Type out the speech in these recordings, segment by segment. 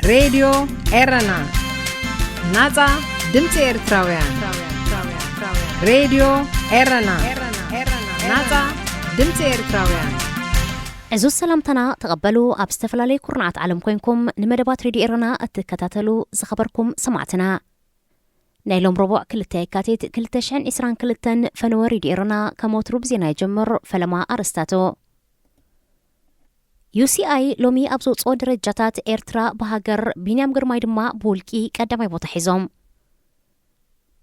ሬድዮ ኤረና፣ ናጻ ድምጺ ኤርትራውያን። ሬድዮ ኤረና፣ ናጻ ድምጺ ኤርትራውያን። ዕዙዝ ሰላምታና ተቐበሉ። ኣብ ዝተፈላለዩ ኩርናዓት ዓለም ኮይንኩም ንመደባት ሬድዮ ኤረና እትከታተሉ ዝኸበርኩም ሰማዕትና፣ ናይ ሎም ረቡዕ ክልተ የካቲት ክልተ ሽሕን ዕስራን ክልተን ፈነወ ሬድዮ ኤረና ከም ወትሩ ብዜና ይጀምር። ፈለማ ኣርእስታቱ። ዩ ሲ ኣይ ሎሚ ኣብ ዘውፅኦ ደረጃታት ኤርትራ ብሃገር፣ ቢንያም ግርማይ ድማ ብውልቂ ቀዳማይ ቦታ ሒዞም።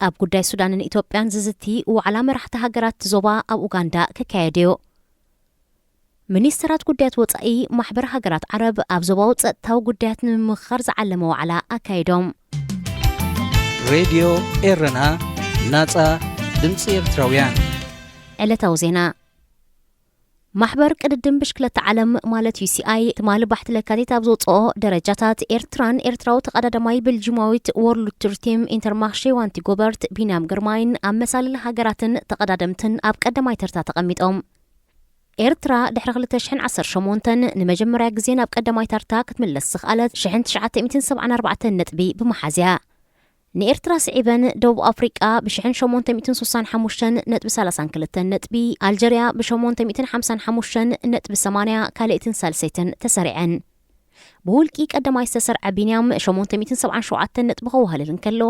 ኣብ ጉዳይ ሱዳንን ኢትዮጵያን ዝዝቲ ዋዕላ መራሕቲ ሃገራት ዞባ ኣብ ኡጋንዳ ክካየድ እዩ። ሚኒስተራት ጉዳያት ወጻኢ ማሕበር ሃገራት ዓረብ ኣብ ዞባዊ ጸጥታዊ ጉዳያት ንምምኽኻር ዝዓለመ ዋዕላ ኣካይዶም። ሬድዮ ኤረና፣ ናጻ ድምጺ ኤርትራውያን። ዕለታዊ ዜና። ማሕበር ቅድድም ብሽክለታ ዓለም ማለት ዩ ሲ ኣይ ትማሊ ባሕቲ ለካቲት ኣብ ዘውፅኦ ደረጃታት ኤርትራን ኤርትራዊ ተቐዳዳማይ ቤልጂማዊት ወርልድ ቱር ቲም ኢንተርማርሼ ዋንቲ ጎበርት ቢንያም ግርማይን ኣብ መሳልል ሃገራትን ተቐዳደምትን ኣብ ቀዳማይ ተርታ ተቐሚጦም። ኤርትራ ድሕሪ ክልተ ሽሕን ዓሰርተ ሸሞንተን ንመጀመርያ ግዜ ናብ ቀዳማይ ተርታ ክትምለስ ዝኽኣለት ሽሕን ትሽዓተ ሚእትን ሰብዓን ኣርባዕተን ነጥቢ ብምሓዝ እያ። ንኤርትራ ስዒበን ደቡብ ኣፍሪቃ ብ ሽሕን ሸሞንተ ሚእትን ስሳን ሓሙሽተን ነጥቢ ሰላሳን ክልተን ነጥቢ፣ ኣልጀርያ ብ ሸሞንተ ሚእትን ሓምሳን ሓሙሽተን ነጥቢ ሰማንያ ካልኣይትን ሳልሰይትን ተሰሪዐን። ብውልቂ ቀዳማይ ዝተሰርዐ ቢንያም ሸሞንተ ሚእትን ሰብዓን ሸውዓተን ነጥቢ ከዋህልል እንከሎ፣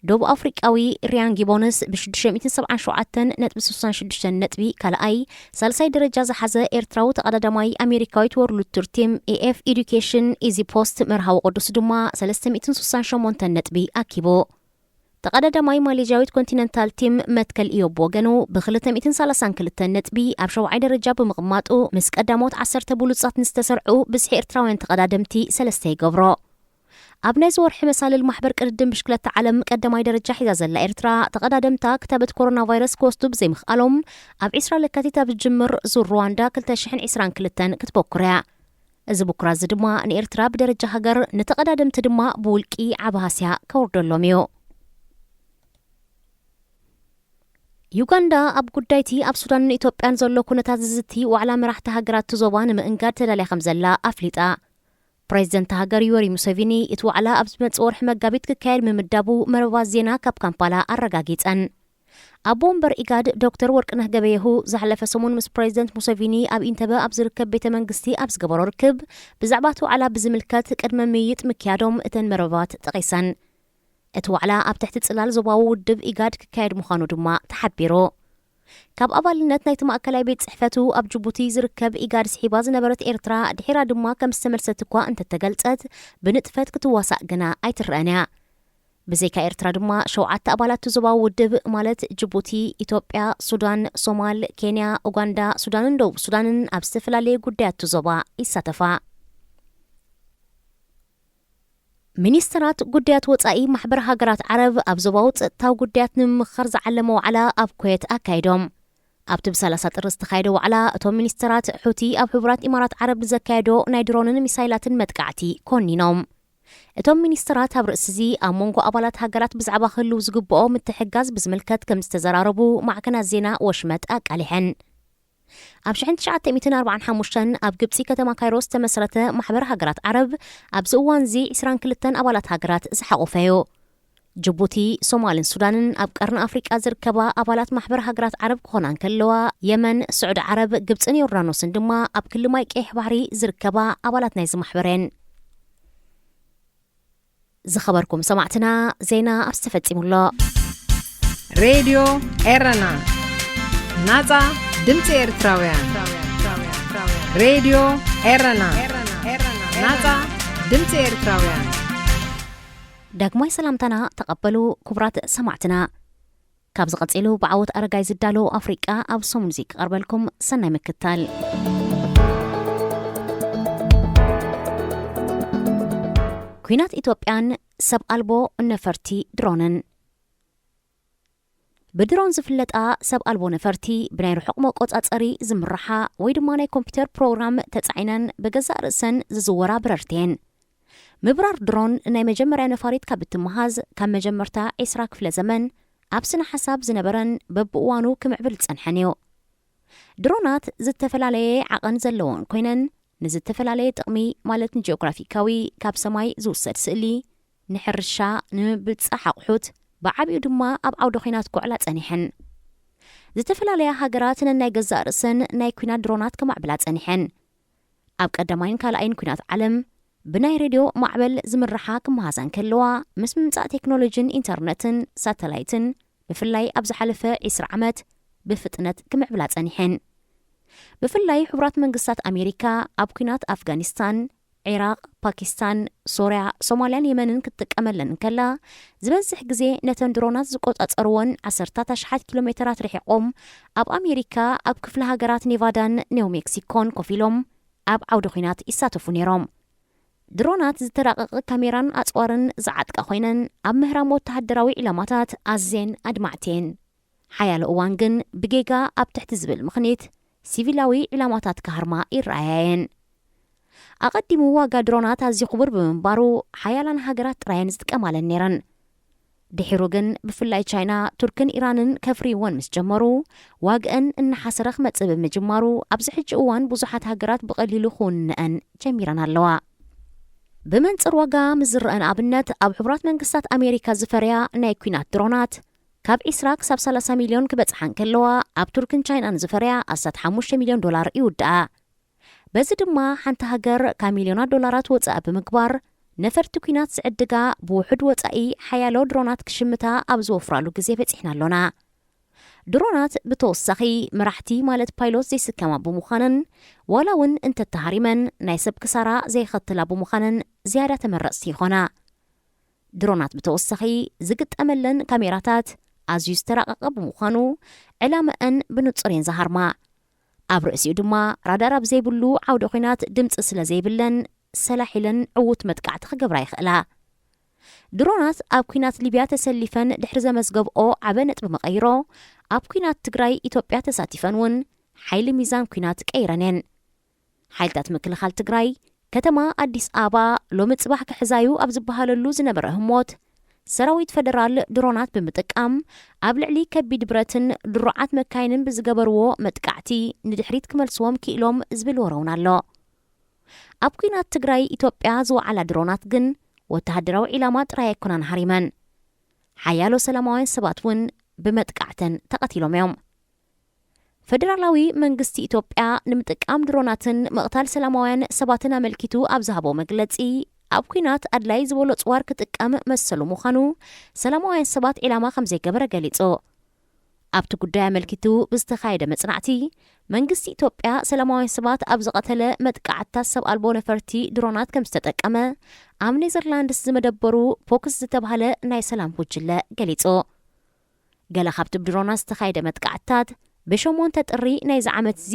ደቡብ ኣፍሪቃዊ ሪያን ጊቦንስ ብ ሽዱሽተ ሚእትን ሰብዓን ሸውዓተን ነጥቢ ስሳን ሽዱሽተን ነጥቢ ካልኣይ፣ ሳልሳይ ደረጃ ዝሓዘ ኤርትራዊ ተቐዳዳማይ ኣሜሪካዊት ወርልድ ቱር ቲም ኤ ኤፍ ኤዱኬሽን ኢዚ ፖስት መርሃዊ ቅዱስ ድማ ሰለስተ ሚእትን ስሳን ሸሞንተን ነጥቢ ኣኪቡ። ተቐዳዳማይ ማሌዥያዊት ኮንቲነንታል ቲም መትከል ኢዮብ ወገኑ ብ ክልተ ሚእትን ሰላሳን ክልተን ነጥቢ ኣብ ሸውዓይ ደረጃ ብምቕማጡ፣ ምስ ቀዳሞት ዓሰርተ ብሉጻት ንዝተሰርዑ ብዝሒ ኤርትራውያን ተቐዳደምቲ ሰለስተ ይገብሮ። ኣብ ናይዚ ወርሒ መሳልል ማሕበር ቅድድም ብሽክለታ ዓለም ቀዳማይ ደረጃ ሒዛ ዘላ ኤርትራ፣ ተቐዳደምታ ክታበት ኮሮና ቫይረስ ክወስዱ ብዘይምኽኣሎም፣ ኣብ ዕስራ ለካቲት ኣብ ዝጅምር ዙር ሩዋንዳ ክልተ ሽሕን ዕስራን ክልተን ክትበኩር እያ። እዚ ብኩራት እዚ ድማ ንኤርትራ ብደረጃ ሃገር፣ ንተቐዳደምቲ ድማ ብውልቂ ዓቢ ሃስያ ከውርደሎም እዩ። ዩጋንዳ ኣብ ጉዳይቲ ኣብ ሱዳንን ኢትዮጵያን ዘሎ ኩነታት ዝዝቲ ዋዕላ መራሕቲ ሃገራት እቲ ዞባ ንምእንጋድ ተዳልያ ከም ዘላ ኣፍሊጣ። ፕሬዚደንት ሃገር ዩወሪ ሙሴቪኒ እቲ ዋዕላ ኣብ ዝመጽእ ወርሒ መጋቢት ክካየድ ምምዳቡ መርበባት ዜና ካብ ካምፓላ ኣረጋጊጸን። ኣቦ ወንበር ኢጋድ ዶክተር ወርቅነህ ገበየሁ ዝሓለፈ ሰሙን ምስ ፕሬዚደንት ሙሴቪኒ ኣብ ኢንተበ ኣብ ዝርከብ ቤተ መንግስቲ ኣብ ዝገበሮ ርክብ፣ ብዛዕባ እቲ ዋዕላ ብዝምልከት ቅድመ ምይይጥ ምክያዶም እተን መርበባት ጠቒሰን። እቲ ዋዕላ ኣብ ትሕቲ ጽላል ዞባዊ ውድብ ኢጋድ ክካየድ ምዃኑ ድማ ተሓቢሩ። ካብ ኣባልነት ናይቲ ማእከላይ ቤት ጽሕፈቱ ኣብ ጅቡቲ ዝርከብ ኢጋድ ስሒባ ዝነበረት ኤርትራ፣ ድሒራ ድማ ከም ዝተመልሰት እኳ እንተተገልጸት፣ ብንጥፈት ክትዋሳእ ግና ኣይትረኣን እያ። ብዘይካ ኤርትራ ድማ፣ ሸውዓተ ኣባላት እቲ ዞባዊ ውድብ፣ ማለት ጅቡቲ፣ ኢትዮጵያ፣ ሱዳን፣ ሶማል፣ ኬንያ፣ ኡጋንዳ፣ ሱዳንን ደቡብ ሱዳንን ኣብ ዝተፈላለየ ጉዳያት እቲ ዞባ ይሳተፋ። ሚኒስተራት ጉዳያት ወጻኢ ማሕበር ሃገራት ዓረብ ኣብ ዞባዊ ጸጥታዊ ጉዳያት ንምምኽኻር ዝዓለመ ዋዕላ ኣብ ኩዌት ኣካይዶም። ኣብቲ ብሰላሳ ጥሪ ዝተኻየደ ዋዕላ፣ እቶም ሚኒስተራት፣ ሑቲ ኣብ ሕቡራት ኢማራት ዓረብ ንዘካየዶ ናይ ድሮንን ሚሳይላትን መጥቃዕቲ ኮኒኖም። እቶም ሚኒስተራት ኣብ ርእሲ እዚ፣ ኣብ መንጎ ኣባላት ሃገራት ብዛዕባ ክህልው ዝግብኦ ምትሕግጋዝ ብዝምልከት ከም ዝተዘራረቡ ማዕከናት ዜና ወሽመጥ ኣቃሊሐን። ኣብ ሽሕን ትሽዓተ ሚእትን ኣርባዓን ሓሙሽተን ኣብ ግብጺ ከተማ ካይሮ ዝተመስረተ ማሕበር ሃገራት ዓረብ፣ ኣብዚ እዋን እዚ ዕስራን ክልተን ኣባላት ሃገራት ዝሓቖፈ እዩ። ጅቡቲ፣ ሶማልን ሱዳንን ኣብ ቀርኒ ኣፍሪቃ ዝርከባ ኣባላት ማሕበር ሃገራት ዓረብ ክኾና እንከለዋ፣ የመን፣ ስዑዲ ዓረብ፣ ግብጽን ዮርዳኖስን ድማ ኣብ ክሊ ማይ ቀይሕ ባሕሪ ዝርከባ ኣባላት ናይዚ ማሕበር እየን። ዝኸበርኩም ሰማዕትና፣ ዜና ኣብዚ ተፈጺሙ ኣሎ። ሬድዮ ኤረና፣ ናጻ ድምጺ ኤርትራውያን። ሬድዮ ኤረና፣ ናጻ ድምጺ ኤርትራውያን። ዳግማይ ሰላምታና ተቐበሉ ክቡራት ሰማዕትና። ካብዚ ቀጺሉ ብዓወት ኣረጋይ ዝዳሎ ኣፍሪቃ ኣብ ሰሙን እዚ ክቐርበልኩም፣ ሰናይ ምክታል። ኲናት ኢትዮጵያን ሰብ ኣልቦ ነፈርቲ ድሮንን። ብድሮን ዝፍለጣ ሰብ ኣልቦ ነፈርቲ፣ ብናይ ርሑቕ መቆጻጸሪ ዝምርሓ ወይ ድማ ናይ ኮምፒውተር ፕሮግራም ተጻዒነን ብገዛእ ርእሰን ዝዝወራ በረርቲ እየን። ምብራር ድሮን ናይ መጀመርያ ነፋሪት ካብ እትመሃዝ ካብ መጀመርታ ዕስራ ክፍለ ዘመን ኣብ ስነ ሓሳብ ዝነበረን በብእዋኑ ክምዕብል ዝጸንሐን እዩ። ድሮናት ዝተፈላለየ ዓቐን ዘለወን ኮይነን፣ ንዝተፈላለየ ጥቕሚ፣ ማለት ንጂኦግራፊካዊ፣ ካብ ሰማይ ዝውሰድ ስእሊ፣ ንሕርሻ፣ ንምብጻሕ ኣቑሑት፣ ብዓቢኡ ድማ ኣብ ዓውደ ኲናት ክውዕላ ጸኒሐን። ዝተፈላለያ ሃገራት ነናይ ገዛእ ርእሰን ናይ ኲናት ድሮናት ከማዕብላ ጸኒሐን። ኣብ ቀዳማይን ካልኣይን ኲናት ዓለም ብናይ ሬድዮ ማዕበል ዝምርሓ ክመሃዛ እንከለዋ፣ ምስ ምምጻእ ቴክኖሎጂን ኢንተርነትን ሳተላይትን፣ ብፍላይ ኣብ ዝሓለፈ ዕስራ ዓመት ብፍጥነት ክምዕብላ ጸኒሐን። ብፍላይ ሕቡራት መንግስታት ኣሜሪካ ኣብ ኲናት ኣፍጋኒስታን፣ ዒራቕ፣ ፓኪስታን፣ ሶርያ፣ ሶማልያን የመንን ክትጥቀመለን እንከላ፣ ዝበዝሕ ግዜ ነተን ድሮናት ዝቆጻጸርወን ዓሰርታት ኣሽሓት ኪሎ ሜተራት ርሒቖም ኣብ ኣሜሪካ ኣብ ክፍለ ሃገራት ኔቫዳን ኒው ሜክሲኮን ኮፍ ኢሎም ኣብ ዓውዲ ኲናት ይሳተፉ ነይሮም። ድሮናት ዝተራቐቐ ካሜራን ኣጽዋርን ዝዓጥቃ ኮይነን፣ ኣብ ምህራም ወተሃደራዊ ዒላማታት ኣዝየን ኣድማዕቲ እየን። ሓያሎ እዋን ግን ብጌጋ ኣብ ትሕቲ ዝብል ምኽኒት ሲቪላዊ ዒላማታት ክሃርማ ይረኣያ እየን። ኣቐዲሙ ዋጋ ድሮናት ኣዝዩ ክቡር ብምንባሩ፣ ሓያላን ሃገራት ጥራየን ዝጥቀማለን ነይረን። ድሒሩ ግን ብፍላይ ቻይና፣ ቱርክን ኢራንን ከፍርይወን ምስ ጀመሩ፣ ዋግአን እናሓሰረ ክመጽእ ብምጅማሩ፣ ኣብዚ ሕጂ እዋን ብዙሓት ሃገራት ብቐሊሉ ክውንነአን ጀሚረን ኣለዋ። ብመንጽር ዋጋ ምስ ዝረአ ንኣብነት፣ ኣብ ሕቡራት መንግስታት ኣሜሪካ ዝፈርያ ናይ ኲናት ድሮናት ካብ ዕስራ ክሳብ ሰላሳ ሚልዮን ክበጽሓ እንከለዋ፣ ኣብ ቱርክን ቻይናን ዝፈርያ ኣስታት ሓሙሽተ ሚልዮን ዶላር ይውድኣ። በዚ ድማ ሓንቲ ሃገር ካብ ሚልዮናት ዶላራት ወጻኢ ብምግባር፣ ነፈርቲ ኲናት ዝዕድጋ ብውሑድ ወጻኢ ሓያሎ ድሮናት ክሽምታ ኣብ ዝወፍራሉ ግዜ በጺሕና ኣሎና። ድሮናት ብተወሳኺ መራሕቲ ማለት ፓይሎት ዘይስከማ ብምዃነን፣ ዋላ እውን እንተተሃሪመን ናይ ሰብ ክሳራ ዘየኸትላ ብምዃነን ዝያዳ ተመረጽቲ ይኾና። ድሮናት ብተወሳኺ ዝግጠመለን ካሜራታት ኣዝዩ ዝተራቐቐ ብምዃኑ፣ ዕላመአን ብንጹር እየን ዝሃርማ። ኣብ ርእሲኡ ድማ ራዳር ኣብ ዘይብሉ ዓውደ ኲናት ድምጺ ስለ ዘይብለን፣ ሰላሕ ኢለን ዕዉት መጥቃዕቲ ክገብራ ይኽእላ። ድሮናት ኣብ ኲናት ሊብያ ተሰሊፈን ድሕሪ ዘመዝገብኦ ዓበ ነጥቢ መቐይሮ፣ ኣብ ኲናት ትግራይ ኢትዮጵያ ተሳቲፈን እውን ሓይሊ ሚዛን ኲናት ቀይረን እየን። ሓይልታት ምክልኻል ትግራይ ከተማ ኣዲስ ኣበባ ሎሚ ጽባሕ ክሕዛዩ ኣብ ዝበሃለሉ ዝነበረ ህሞት፣ ሰራዊት ፈደራል ድሮናት ብምጥቃም ኣብ ልዕሊ ከቢድ ብረትን ድሩዓት መካይንን ብዝገበርዎ መጥቃዕቲ ንድሕሪት ክመልስዎም ክኢሎም ዝብል ወረ እውን ኣሎ። ኣብ ኲናት ትግራይ ኢትዮጵያ ዝወዓላ ድሮናት ግን ወተሃደራዊ ዒላማ ጥራይ ኣይኮናን ሃሪመን። ሓያሎ ሰላማውያን ሰባት እውን ብመጥቃዕተን ተቐቲሎም እዮም። ፈደራላዊ መንግስቲ ኢትዮጵያ ንምጥቃም ድሮናትን ምቕታል ሰላማውያን ሰባትን ኣመልኪቱ ኣብ ዝሃቦ መግለጺ፣ ኣብ ኲናት ኣድላይ ዝበሎ ጽዋር ክጥቀም መሰሉ ምዃኑ፣ ሰላማውያን ሰባት ዒላማ ከም ዘይገበረ ገሊጹ። ኣብቲ ጉዳይ ኣመልኪቱ ብዝተኻየደ መጽናዕቲ፣ መንግስቲ ኢትዮጵያ ሰላማውያን ሰባት ኣብ ዝቐተለ መጥቃዕትታት ሰብ ኣልቦ ነፈርቲ ድሮናት ከም ዝተጠቀመ፣ ኣብ ኔዘርላንድስ ዝመደበሩ ፖክስ ዝተባህለ ናይ ሰላም ጉጅለ ገሊጹ። ገለ ካብቲ ብድሮናት ዝተኻየደ መጥቃዕትታት፣ ብሸሞንተ ጥሪ ናይዚ ዓመት እዚ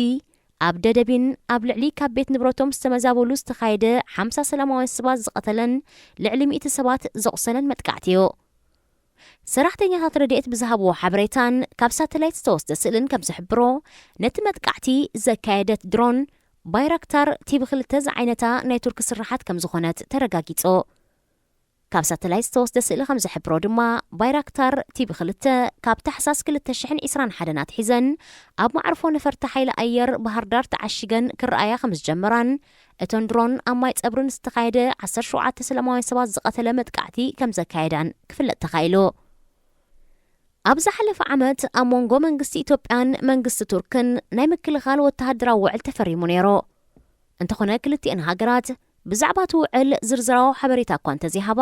ኣብ ደደቢን ኣብ ልዕሊ ካብ ቤት ንብረቶም ዝተመዛበሉ ዝተኻየደ ሓምሳ ሰላማውያን ሰባት ዝቐተለን ልዕሊ ሚእቲ ሰባት ዘቑሰለን መጥቃዕቲ እዩ። ሰራሕተኛታት ረድኤት ብዝሃብዎ ሓበሬታን ካብ ሳተላይት ዝተወስደ ስእልን ከም ዝሕብሮ፣ ነቲ መጥቃዕቲ ዘካየደት ድሮን ባይራክታር ቲቢ ክልተ ዝዓይነታ ናይ ቱርኪ ስርሓት ከም ዝኾነት ተረጋጊጹ። ካብ ሳተላይት ዝተወስደ ስእሊ ከም ዝሕብሮ ድማ፣ ባይራክታር ቲቢ ክልተ ካብ ታሕሳስ ክልተ ሽሕን ዕስራን ሓደን ኣትሒዘን ኣብ መዕርፎ ነፈርቲ ሓይሊ ኣየር ባህር ዳር ተዓሺገን ክረኣያ ከም ዝጀመራን፣ እተን ድሮን ኣብ ማይ ጸብርን ዝተኻየደ ዓሰርተ ሸውዓተ ሰላማውያን ሰባት ዝቐተለ መጥቃዕቲ ከም ዘካየዳን ክፍለጥ ተኻኢሉ። ኣብ ዝሓለፈ ዓመት ኣብ መንጎ መንግስቲ ኢትዮጵያን መንግስቲ ቱርክን ናይ ምክልኻል ወተሃደራዊ ውዕል ተፈሪሙ ነይሩ። እንተኾነ ክልቲአን ሃገራት ብዛዕባ እቲ ውዕል ዝርዝራዊ ሓበሬታ እኳ እንተዘይሃባ፣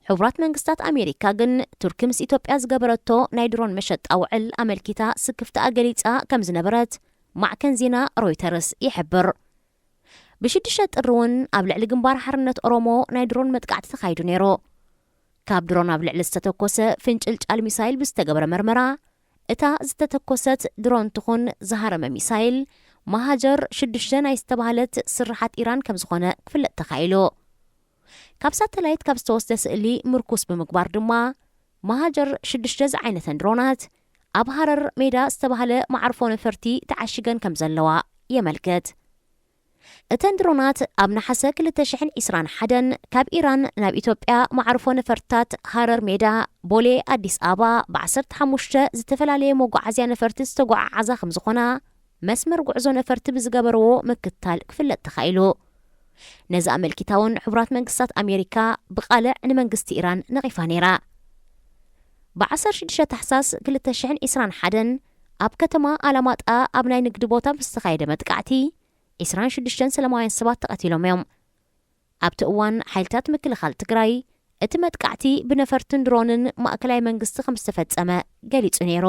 ሕቡራት መንግስታት ኣሜሪካ ግን ቱርኪ ምስ ኢትዮጵያ ዝገበረቶ ናይ ድሮን መሸጣ ውዕል ኣመልኪታ ስክፍታኣ ገሊጻ ከም ዝነበረት ማዕከን ዜና ሮይተርስ ይሕብር። ብሽዱሽተ ጥሪ እውን ኣብ ልዕሊ ግንባር ሓርነት ኦሮሞ ናይ ድሮን መጥቃዕቲ ተኻይዱ ነይሩ። ካብ ድሮን ኣብ ልዕሊ ዝተተኮሰ ፍንጭልጫል ሚሳይል ብዝተገበረ መርመራ፣ እታ ዝተተኮሰት ድሮን ትኹን ዝሃረመ ሚሳይል፣ መሃጀር ሽዱሽተ ናይ ዝተባህለት ስርሓት ኢራን ከም ዝኾነ ክፍለጥ ተኻኢሉ። ካብ ሳተላይት ካብ ዝተወስደ ስእሊ ምርኩስ ብምግባር ድማ፣ መሃጀር ሽዱሽተ ዝዓይነተን ድሮናት ኣብ ሃረር ሜዳ ዝተባህለ መዓርፎ ነፈርቲ ተዓሺገን ከም ዘለዋ የመልክት። እተን ድሮናት ኣብ ነሓሰ ክልተ ሽሕን ዕስራን ሓደን ካብ ኢራን ናብ ኢትዮጵያ መዓርፎ ነፈርትታት ሃረር ሜዳ፣ ቦሌ፣ ኣዲስ ኣበባ ብዓሰርተ ሓሙሽተ ዝተፈላለየ መጓዓዝያ ነፈርቲ ዝተጓዓዓዛ ከም ዝኾና መስመር ጉዕዞ ነፈርቲ ብዝገበርዎ ምክትታል ክፍለጥ ተኻኢሉ። ነዚ ኣመልኪታ እውን ሕቡራት መንግስታት ኣሜሪካ ብቓልዕ ንመንግስቲ ኢራን ነቒፋ ነይራ። ብ16 ታሕሳስ 2021 ኣብ ከተማ ኣላማጣ ኣብ ናይ ንግዲ ቦታ ብዝተኻየደ መጥቃዕቲ 26 ሰላማውያን ሰባት ተቐቲሎም እዮም። ኣብቲ እዋን ሓይልታት ምክልኻል ትግራይ እቲ መጥቃዕቲ ብነፈርትን ድሮንን ማእከላይ መንግስቲ ከም ዝተፈጸመ ገሊጹ ነይሩ።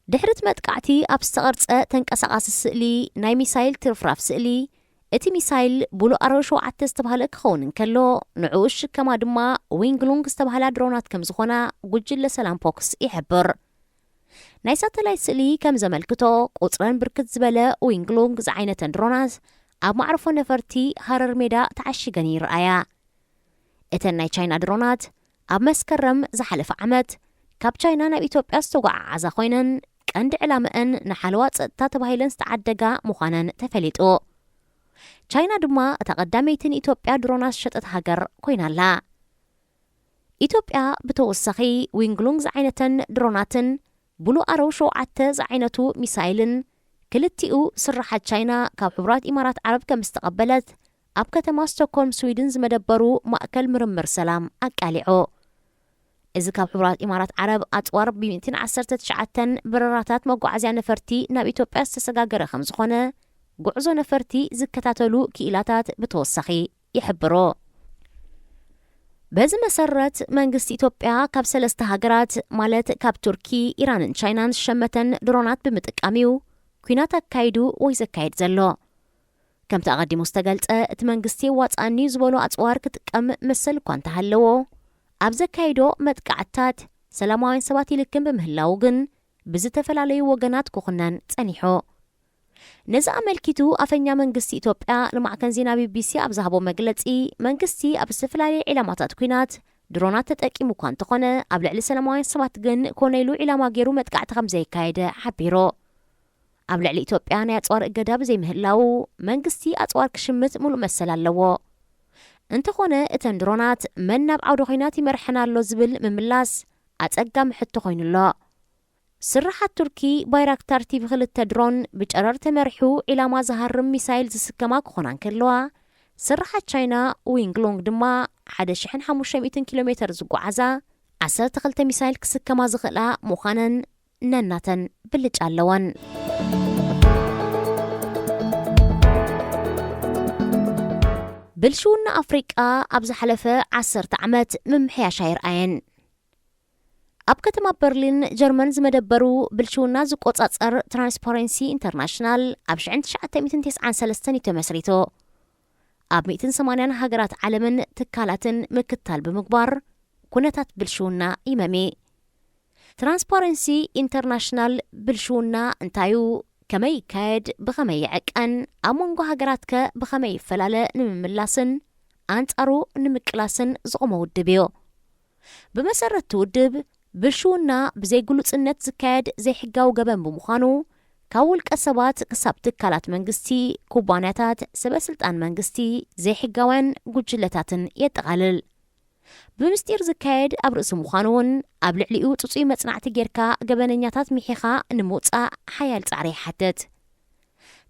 ድሕሪ እቲ መጥቃዕቲ ኣብ ዝተቐርጸ ተንቀሳቓሲ ስእሊ ናይ ሚሳይል ትርፍራፍ ስእሊ፣ እቲ ሚሳይል ብሉኣሮ ሸውዓተ ዝተባህለ ክኸውን እንከሎ፣ ንዕኡ ዝሽከማ ድማ ዊንግሉንግ ዝተባህላ ድሮናት ከም ዝኾና ጉጅለ ሰላም ፖክስ ይሕብር። ናይ ሳተላይት ስእሊ ከም ዘመልክቶ፣ ቁጽረን ብርክት ዝበለ ዊንግሉንግ ዝዓይነተን ድሮናት ኣብ ማዕርፎ ነፈርቲ ሃረር ሜዳ ተዓሺገን ይረኣያ። እተን ናይ ቻይና ድሮናት ኣብ መስከረም ዝሓለፈ ዓመት ካብ ቻይና ናብ ኢትዮጵያ ዝተጓዓዓዛ ኮይነን፣ ቀንዲ ዕላምአን ንሓለዋ ጸጥታ ተባሂለን ዝተዓደጋ ምዃነን ተፈሊጡ። ቻይና ድማ እታ ቀዳመይቲ ንኢትዮጵያ ድሮናት ዝሸጠት ሃገር ኮይና ኣላ። ኢትዮጵያ ብተወሳኺ ዊንግሉንግ ዝዓይነተን ድሮናትን ብሉ ኣረው ሸውዓተ ዝዓይነቱ ሚሳይልን ክልቲኡ ስርሓት ቻይና ካብ ሕቡራት ኢማራት ዓረብ ከም ዝተቐበለት ኣብ ከተማ ስቶክሆልም ስዊድን ዝመደበሩ ማእከል ምርምር ሰላም ኣቃሊዑ። እዚ ካብ ሕቡራት ኢማራት ዓረብ ኣጽዋር ብ119 በረራታት መጓዓዝያ ነፈርቲ ናብ ኢትዮጵያ ዝተሰጋገረ ከም ዝኾነ ጉዕዞ ነፈርቲ ዝከታተሉ ክኢላታት ብተወሳኺ ይሕብሩ። በዚ መሰረት መንግስቲ ኢትዮጵያ ካብ ሰለስተ ሃገራት ማለት ካብ ቱርኪ፣ ኢራንን ቻይናን ዝሸመተን ድሮናት ብምጥቃም እዩ ኲናት ኣካይዱ ወይ ዘካየድ ዘሎ። ከምቲ ኣቐዲሙ ዝተገልጸ፣ እቲ መንግስቲ የዋጽኣኒ ዝበሎ ኣጽዋር ክጥቀም መሰል እኳ እንተሃለዎ፣ ኣብ ዘካይዶ መጥቃዕትታት ሰላማውያን ሰባት ይልክም ብምህላዉ ግን ብዝተፈላለዩ ወገናት ክኹነን ጸኒሑ። ነዚ ኣመልኪቱ ኣፈኛ መንግስቲ ኢትዮጵያ ንማዕከን ዜና ቢቢሲ ኣብ ዝሃቦ መግለጺ፣ መንግስቲ ኣብ ዝተፈላለዩ ዒላማታት ኲናት ድሮናት ተጠቂሙ እኳ እንተኾነ፣ ኣብ ልዕሊ ሰላማውያን ሰባት ግን ኮነ ኢሉ ዒላማ ገይሩ መጥቃዕቲ ከም ዘየካየደ ሓቢሩ። ኣብ ልዕሊ ኢትዮጵያ ናይ ኣጽዋር እገዳ ብዘይምህላዉ፣ መንግስቲ ኣጽዋር ክሽምት ሙሉእ መሰል ኣለዎ። እንተኾነ፣ እተን ድሮናት መን ናብ ዓውደ ኲናት ይመርሐና ኣሎ ዝብል ምምላስ ኣጸጋሚ ሕቶ ኮይኑ ኣሎ። ስርሓት ቱርኪ ባይራክታር ቲቪ ክልተ ድሮን ብጨረር ተመሪሑ ዒላማ ዝሃርም ሚሳይል ዝስከማ ክኾና እንከለዋ፣ ስርሓት ቻይና ዊንግሉንግ ድማ 1,500 ኪሎ ሜተር ዝጓዓዛ 12 ሚሳይል ክስከማ ዝኽእላ ምዃነን ነናተን ብልጫ ኣለወን። ብልሽውና ኣፍሪቃ ኣብ ዝሓለፈ ዓሰርተ ዓመት ምምሕያሽ ኣይረኣየን። ኣብ ከተማ በርሊን ጀርመን ዝመደበሩ ብልሽውና ዝቆጻጸር ትራንስፓረንሲ ኢንተርናሽናል ኣብ 1993 እዩ ተመስሪቱ። ኣብ 180 ሃገራት ዓለምን ትካላትን ምክትታል ብምግባር ኩነታት ብልሽውና ይመሚ። ትራንስፓረንሲ ኢንተርናሽናል ብልሽውና እንታዩ፣ ከመይ ይካየድ፣ ብኸመይ ይዕቀን፣ ኣብ መንጎ ሃገራትከ ብኸመይ ይፈላለ ንምምላስን ኣንጻሩ ንምቅላስን ዝቖመ ውድብ እዩ። ብመሰረት እቲ ውድብ፣ ብልሽውና ብዘይግሉጽነት ዝካየድ ዘይሕጋዊ ገበን ብምዃኑ፣ ካብ ውልቀ ሰባት ክሳብ ትካላት መንግስቲ፣ ኩባንያታት፣ ሰበ ስልጣን መንግስቲ፣ ዘይሕጋውያን ጉጅለታትን የጠቓልል። ብምስጢር ዝካየድ ኣብ ርእሲ ምዃኑ እውን፣ ኣብ ልዕሊኡ ጽጹይ መጽናዕቲ ጌርካ ገበነኛታት ምሒኻ ንምውጻእ ሓያል ጻዕሪ ይሓትት።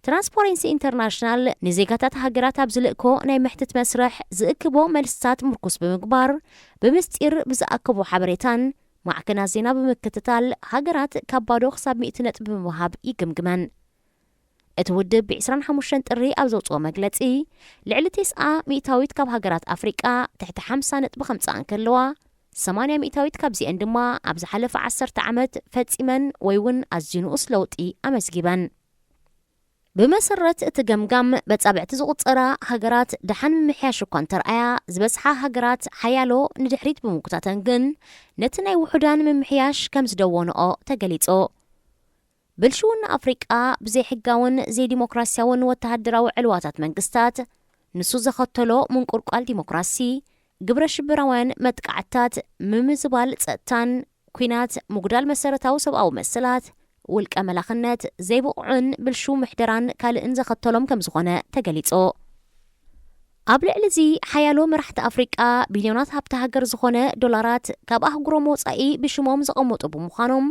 ትራንስፓረንሲ ኢንተርናሽናል ንዜጋታት ሃገራት ኣብ ዝልእኮ ናይ መሕትት መስርሕ ዝእክቦ መልስታት ምርኩስ ብምግባር፣ ብምስጢር ብዝኣከቦ ሓበሬታን ማዕከናት ዜና ብምክትታል፣ ሃገራት ካብ ባዶ ክሳብ ሚእቲ ነጥቢ ብምሃብ ይግምግመን። እቲ ውድብ ብ25 ጥሪ ኣብ ዘውጽኦ መግለጺ፣ ልዕሊ 90% ካብ ሃገራት ኣፍሪቃ ትሕቲ 50 ነጥቢ ከምጽኣ እንከለዋ፣ 80% ካብዚአን ድማ ኣብ ዝሓለፈ ዓሰርተ ዓመት ፈጺመን ወይ እውን ኣዝዩ ንኡስ ለውጢ ኣመዝጊበን። ብመሰረት እቲ ገምጋም፣ በጻብዕቲ ዝቑጸራ ሃገራት ደሓን ምምሕያሽ እኳ እንተረኣያ፣ ዝበዝሓ ሃገራት ሓያሎ ንድሕሪት ብምጉታተን ግን፣ ነቲ ናይ ውሑዳን ምምሕያሽ ከም ዝደወንኦ ተገሊጹ። ብልሽውና ኣፍሪቃ ብዘይሕጋውን ዘይዲሞክራሲያውን ወተሃደራዊ ዕልዋታት መንግስታት፣ ንሱ ዘኸተሎ ምንቁርቋል ዲሞክራሲ፣ ግብረ ሽበራውያን መጥቃዕትታት፣ ምምዝባል ጸጥታን ኲናት፣ ምጉዳል መሰረታዊ ሰብኣዊ መሰላት፣ ውልቀ መላኽነት፣ ዘይብቑዕን ብልሹው ምሕደራን ካልእን ዘኸተሎም ከም ዝኾነ ተገሊጹ። ኣብ ልዕሊ እዚ ሓያሎ መራሕቲ ኣፍሪቃ ቢልዮናት ሃብቲ ሃገር ዝኾነ ዶላራት ካብ ኣህጉሮም ወጻኢ ብሽሞም ዘቐመጡ ብምዃኖም፣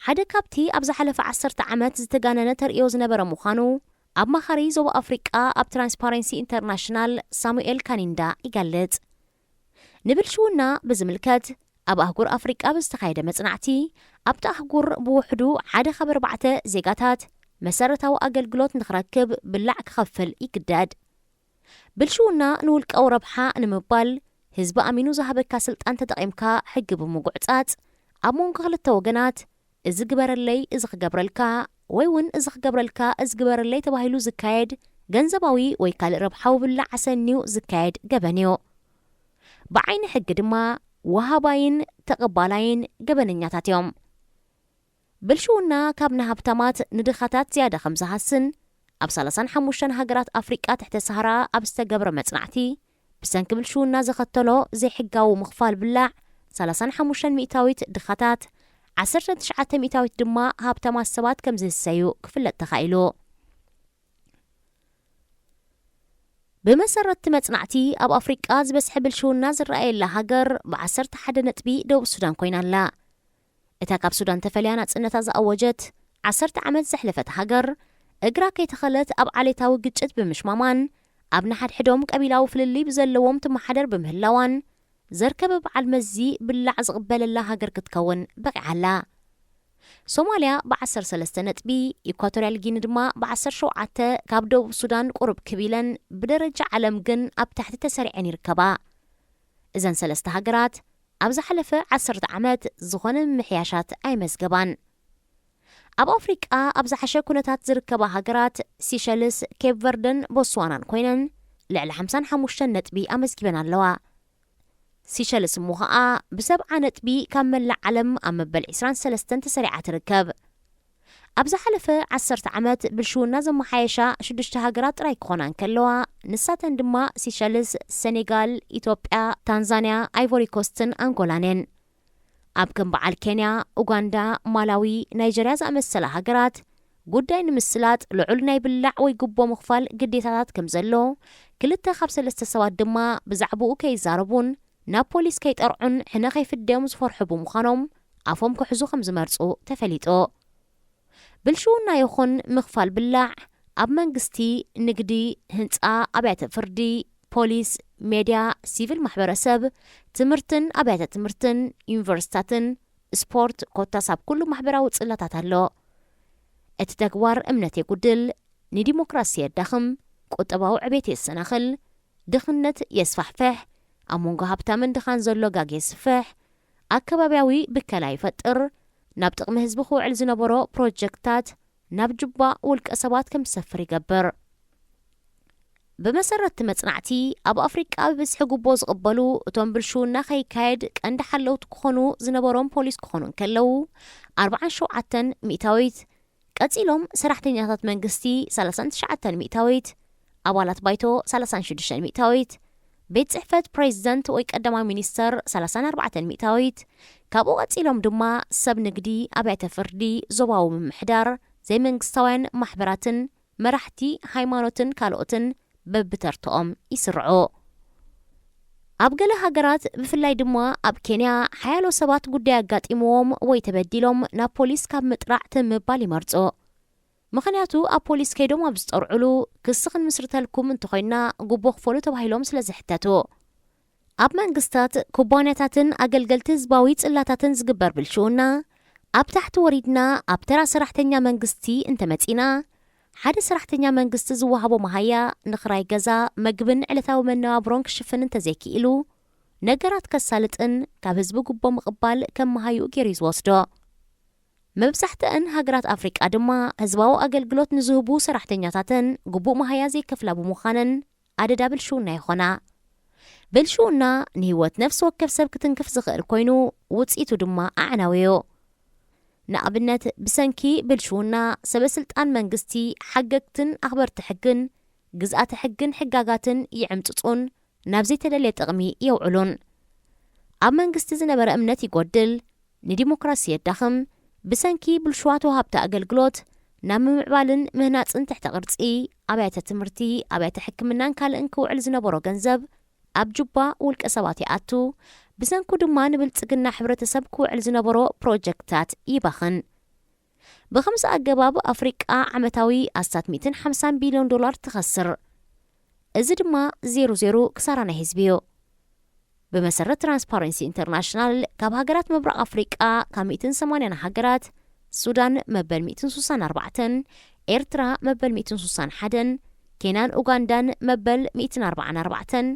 ሓደ ካብቲ ኣብ ዝሓለፈ ዓሰርተ ዓመት ዝተጋነነ ተርእዮ ዝነበረ ምዃኑ ኣማኻሪ ዞባ ኣፍሪቃ ኣብ ትራንስፓረንሲ ኢንተርናሽናል ሳሙኤል ካኒንዳ ይገልጽ። ንብልሽውና ብዝምልከት፣ ኣብ ኣህጉር ኣፍሪቃ ብዝተኻየደ መጽናዕቲ፣ ኣብቲ ኣህጉር ብውሕዱ ሓደ ካብ ኣርባዕተ ዜጋታት መሰረታዊ ኣገልግሎት ንኽረክብ ብላዕ ክኸፍል ይግደድ። ብልሽውና ንውልቃዊ ረብሓ ንምባል፣ ህዝቢ ኣሚኑ ዝሃበካ ስልጣን ተጠቒምካ ሕጊ ብምጉዕጻጽ፣ ኣብ መንጎ ክልተ ወገናት፣ እዚ ግበረለይ፣ እዚ ክገብረልካ፣ ወይ እውን እዚ ክገብረልካ፣ እዚ ግበረለይ ተባሂሉ ዝካየድ ገንዘባዊ ወይ ካልእ ረብሓዊ ብላዕ ኣሰንዩ ዝካየድ ገበን እዩ። ብዓይኒ ሕጊ ድማ ወሃባይን ተቐባላይን ገበነኛታት እዮም። ብልሽውና ካብ ንሃብታማት ንድኻታት ዝያዳ ከም ዝሃስን ኣብ ሰላሳን ሓሙሽተን ሃገራት ኣፍሪቃ ትሕተ ሳህራ ኣብ ዝተገብረ መጽናዕቲ፣ ብሰንኪ ብልሽውና ዘኸተሎ ዘይሕጋዊ ምኽፋል ብላዕ ሰላሳን ሓሙሽተን ሚእታዊት ድኻታት፣ ዓሰርተ ትሽዓተ ሚእታዊት ድማ ሃብታማት ሰባት ከም ዝህሰዩ ክፍለጥ ተኻኢሉ። ብመሰረት እቲ መጽናዕቲ፣ ኣብ ኣፍሪቃ ዝበዝሐ ብልሽውና ዝረኣየላ ሃገር ብ ዓሰርተ ሓደ ነጥቢ ደቡብ ሱዳን ኮይና ኣላ። እታ ካብ ሱዳን ተፈልያ ናጽነታ ዝኣወጀት ዓሰርተ ዓመት ዘሕለፈት ሃገር፣ እግራ ከይተኸለት ኣብ ዓሌታዊ ግጭት ብምሽማማን ኣብ ንሓድሕዶም ቀቢላዊ ፍልልይ ብዘለዎም ትመሓደር ብምህላዋን፣ ዘርከበ በዓል መዚ ብላዕ ዝቕበለላ ሃገር ክትከውን በቒዓ ኣላ። ሶማልያ ብ ዓሰርተ ሰለስተ ነጥቢ፣ ኢኳቶርያል ጊኒ ድማ ብ ዓሰርተ ሸውዓተ ካብ ደቡብ ሱዳን ቁሩብ ክብ ኢለን፣ ብደረጃ ዓለም ግን ኣብ ታሕቲ ተሰሪዐን ይርከባ። እዘን ሰለስተ ሃገራት ኣብ ዝሓለፈ ዓሰርተ ዓመት ዝኾነ ምምሕያሻት ኣይመዝገባን። ኣብ ኣፍሪቃ ኣብ ዝሓሸ ኩነታት ዝርከባ ሃገራት ሲሸልስ፣ ኬፕ ቨርደን ቦትስዋናን ኮይነን ልዕሊ ሓምሳን ሓሙሽተን ነጥቢ ኣመዝጊበን ኣለዋ። ሲሸልስ እሞ ኸኣ ብሰብዓ ነጥቢ ካብ መላእ ዓለም ኣብ መበል ዕስራን ሰለስተን ተሰሪዓ ትርከብ። ኣብ ዝሓለፈ ዓሰርተ ዓመት ብልሽውና ዘመሓየሻ ሽዱሽተ ሃገራት ጥራይ ክኾና እንከለዋ፣ ንሳተን ድማ ሲሸልስ፣ ሰኔጋል፣ ኢትዮጵያ፣ ታንዛንያ፣ ኣይቮሪ ኮስትን ኣንጎላን እየን። ኣብ ከም በዓል ኬንያ፣ ኡጋንዳ፣ ማላዊ፣ ናይጀርያ ዝኣመሰላ ሃገራት፣ ጉዳይ ንምስላጥ ልዑል ናይ ብላዕ ወይ ጉቦ ምኽፋል ግዴታታት ከም ዘሎ፣ ክልተ ካብ ሰለስተ ሰባት ድማ ብዛዕባኡ ከይዛረቡን ናብ ፖሊስ ከይጠርዑን ሕነ ከይፍደዮም ዝፈርሑ ብምዃኖም፣ ኣፎም ክሕዙ ከም ዝመርጹ ተፈሊጡ። ብልሽውና ይኹን ምኽፋል ብላዕ ኣብ መንግስቲ፣ ንግዲ፣ ህንጻ፣ ኣብያተ ፍርዲ፣ ፖሊስ፣ ሜድያ፣ ሲቪል ማሕበረሰብ፣ ትምህርትን ኣብያተ ትምህርትን፣ ዩኒቨርሲታትን፣ ስፖርት፣ ኮታስ ኣብ ኩሉ ማሕበራዊ ጽላታት ኣሎ። እቲ ተግባር እምነት የጉድል፣ ንዲሞክራሲ የዳኽም፣ ቁጠባዊ ዕቤት የሰናኽል፣ ድኽነት የስፋሕፍሕ፣ ኣብ መንጎ ሃብታምን ድኻን ዘሎ ጋግ የስፍሕ፣ ኣከባብያዊ ብከላ ይፈጥር፣ ናብ ጥቕሚ ህዝቢ ክውዕል ዝነበሮ ፕሮጀክትታት ናብ ጁባ ውልቀ ሰባት ከም ዝሰፍር ይገብር። ብመሰረት እቲ መጽናዕቲ፣ ኣብ ኣፍሪቃ ብብዝሒ ጉቦ ዝቕበሉ እቶም ብልሽውና ከይካየድ ቀንዲ ሓለውቲ ክኾኑ ዝነበሮም ፖሊስ ክኾኑ እንከለዉ፣ ኣርብዓን ሸውዓተን ሚእታዊት፣ ቀጺሎም ሰራሕተኛታት መንግስቲ ሰላሳን ትሽዓተን ሚእታዊት፣ ኣባላት ባይቶ ሰላሳን ሽዱሽተን ሚእታዊት፣ ቤት ጽሕፈት ፕሬዚደንት ወይ ቀዳማይ ሚኒስተር ሰላሳን ኣርባዕተን ሚእታዊት፣ ካብኡ ቀጺሎም ድማ ሰብ ንግዲ፣ ኣብያተ ፍርዲ፣ ዞባዊ ምምሕዳር፣ ዘይመንግስታውያን ማሕበራትን መራሕቲ ሃይማኖትን ካልኦትን በብተርትኦም ይስርዑ። ኣብ ገለ ሃገራት፣ ብፍላይ ድማ ኣብ ኬንያ፣ ሓያሎ ሰባት ጉዳይ ኣጋጢምዎም ወይ ተበዲሎም ናብ ፖሊስ ካብ ምጥራዕ ትም ምባል ይመርጹ። ምኽንያቱ፣ ኣብ ፖሊስ ከይዶም ኣብ ዝጠርዑሉ፣ ክሲ ክንምስርተልኩም እንተኾይንና ጉቦ ክፈሉ ተባሂሎም ስለ ዝሕተቱ። ኣብ መንግስታት፣ ኩባንያታትን ኣገልገልቲ ህዝባዊ ጽላታትን ዝግበር ብልሽውና፣ ኣብ ታሕቲ ወሪድና ኣብ ተራ ሰራሕተኛ መንግስቲ እንተመጺና፣ ሓደ ሰራሕተኛ መንግስቲ ዝወሃቦ መሃያ ንኽራይ ገዛ፣ መግብን ዕለታዊ መነባብሮን ክሽፍን እንተዘይክኢሉ፣ ነገራት ከሳልጥን ካብ ህዝቢ ጉቦ ምቕባል ከም መሃይኡ ገይሩ እዩ ዝወስዶ። መብዛሕትአን ሃገራት ኣፍሪቃ ድማ ህዝባዊ ኣገልግሎት ንዝህቡ ሰራሕተኛታተን ግቡእ መሃያ ዘይከፍላ ብምዃነን ኣደዳ ብልሽውና ይኾና። ብልሽውና ንህይወት ነፍሲ ወከፍ ሰብ ክትንክፍ ዝኽእል ኮይኑ፣ ውጽኢቱ ድማ ኣዕናዊ እዩ። ንኣብነት፣ ብሰንኪ ብልሽውና፣ ሰበ ስልጣን መንግስቲ፣ ሓገግትን ኣኽበርቲ ሕግን፣ ግዝኣተ ሕግን ሕጋጋትን ይዕምጽጹን ናብ ዘይተደልየ ጥቕሚ የውዕሉን። ኣብ መንግስቲ ዝነበረ እምነት ይጎድል፣ ንዲሞክራሲ የዳኽም፣ ብሰንኪ ብልሽዋት ወሃብቲ ኣገልግሎት፣ ናብ ምምዕባልን ምህናጽን ትሕተ ቅርጺ፣ ኣብያተ ትምህርቲ፣ ኣብያተ ሕክምናን ካልእን ክውዕል ዝነበሮ ገንዘብ ኣብ ጁባ ውልቀ ሰባት ይኣቱ። ብሰንኩ ድማ ንብልጽግና ሕብረተሰብ ክውዕል ዝነበሮ ፕሮጀክታት ይባኽን። ብኸምዚ ኣገባብ ኣፍሪቃ ዓመታዊ ኣስታት ሚእትን ሓምሳን ቢልዮን ዶላር ትኸስር። እዚ ድማ ዜሮ ዜሮ ክሳራ ናይ ህዝቢ እዩ። ብመሰረት ትራንስፓረንሲ ኢንተርናሽናል፣ ካብ ሃገራት ምብራቕ ኣፍሪቃ ካብ ሚእትን ሰማንያን ሃገራት፣ ሱዳን መበል ሚእትን ሱሳን ኣርባዕተን፣ ኤርትራ መበል ሚእትን ሱሳን ሓደን፣ ኬንያን ኡጋንዳን መበል ሚእትን ኣርባዓን ኣርባዕተን፣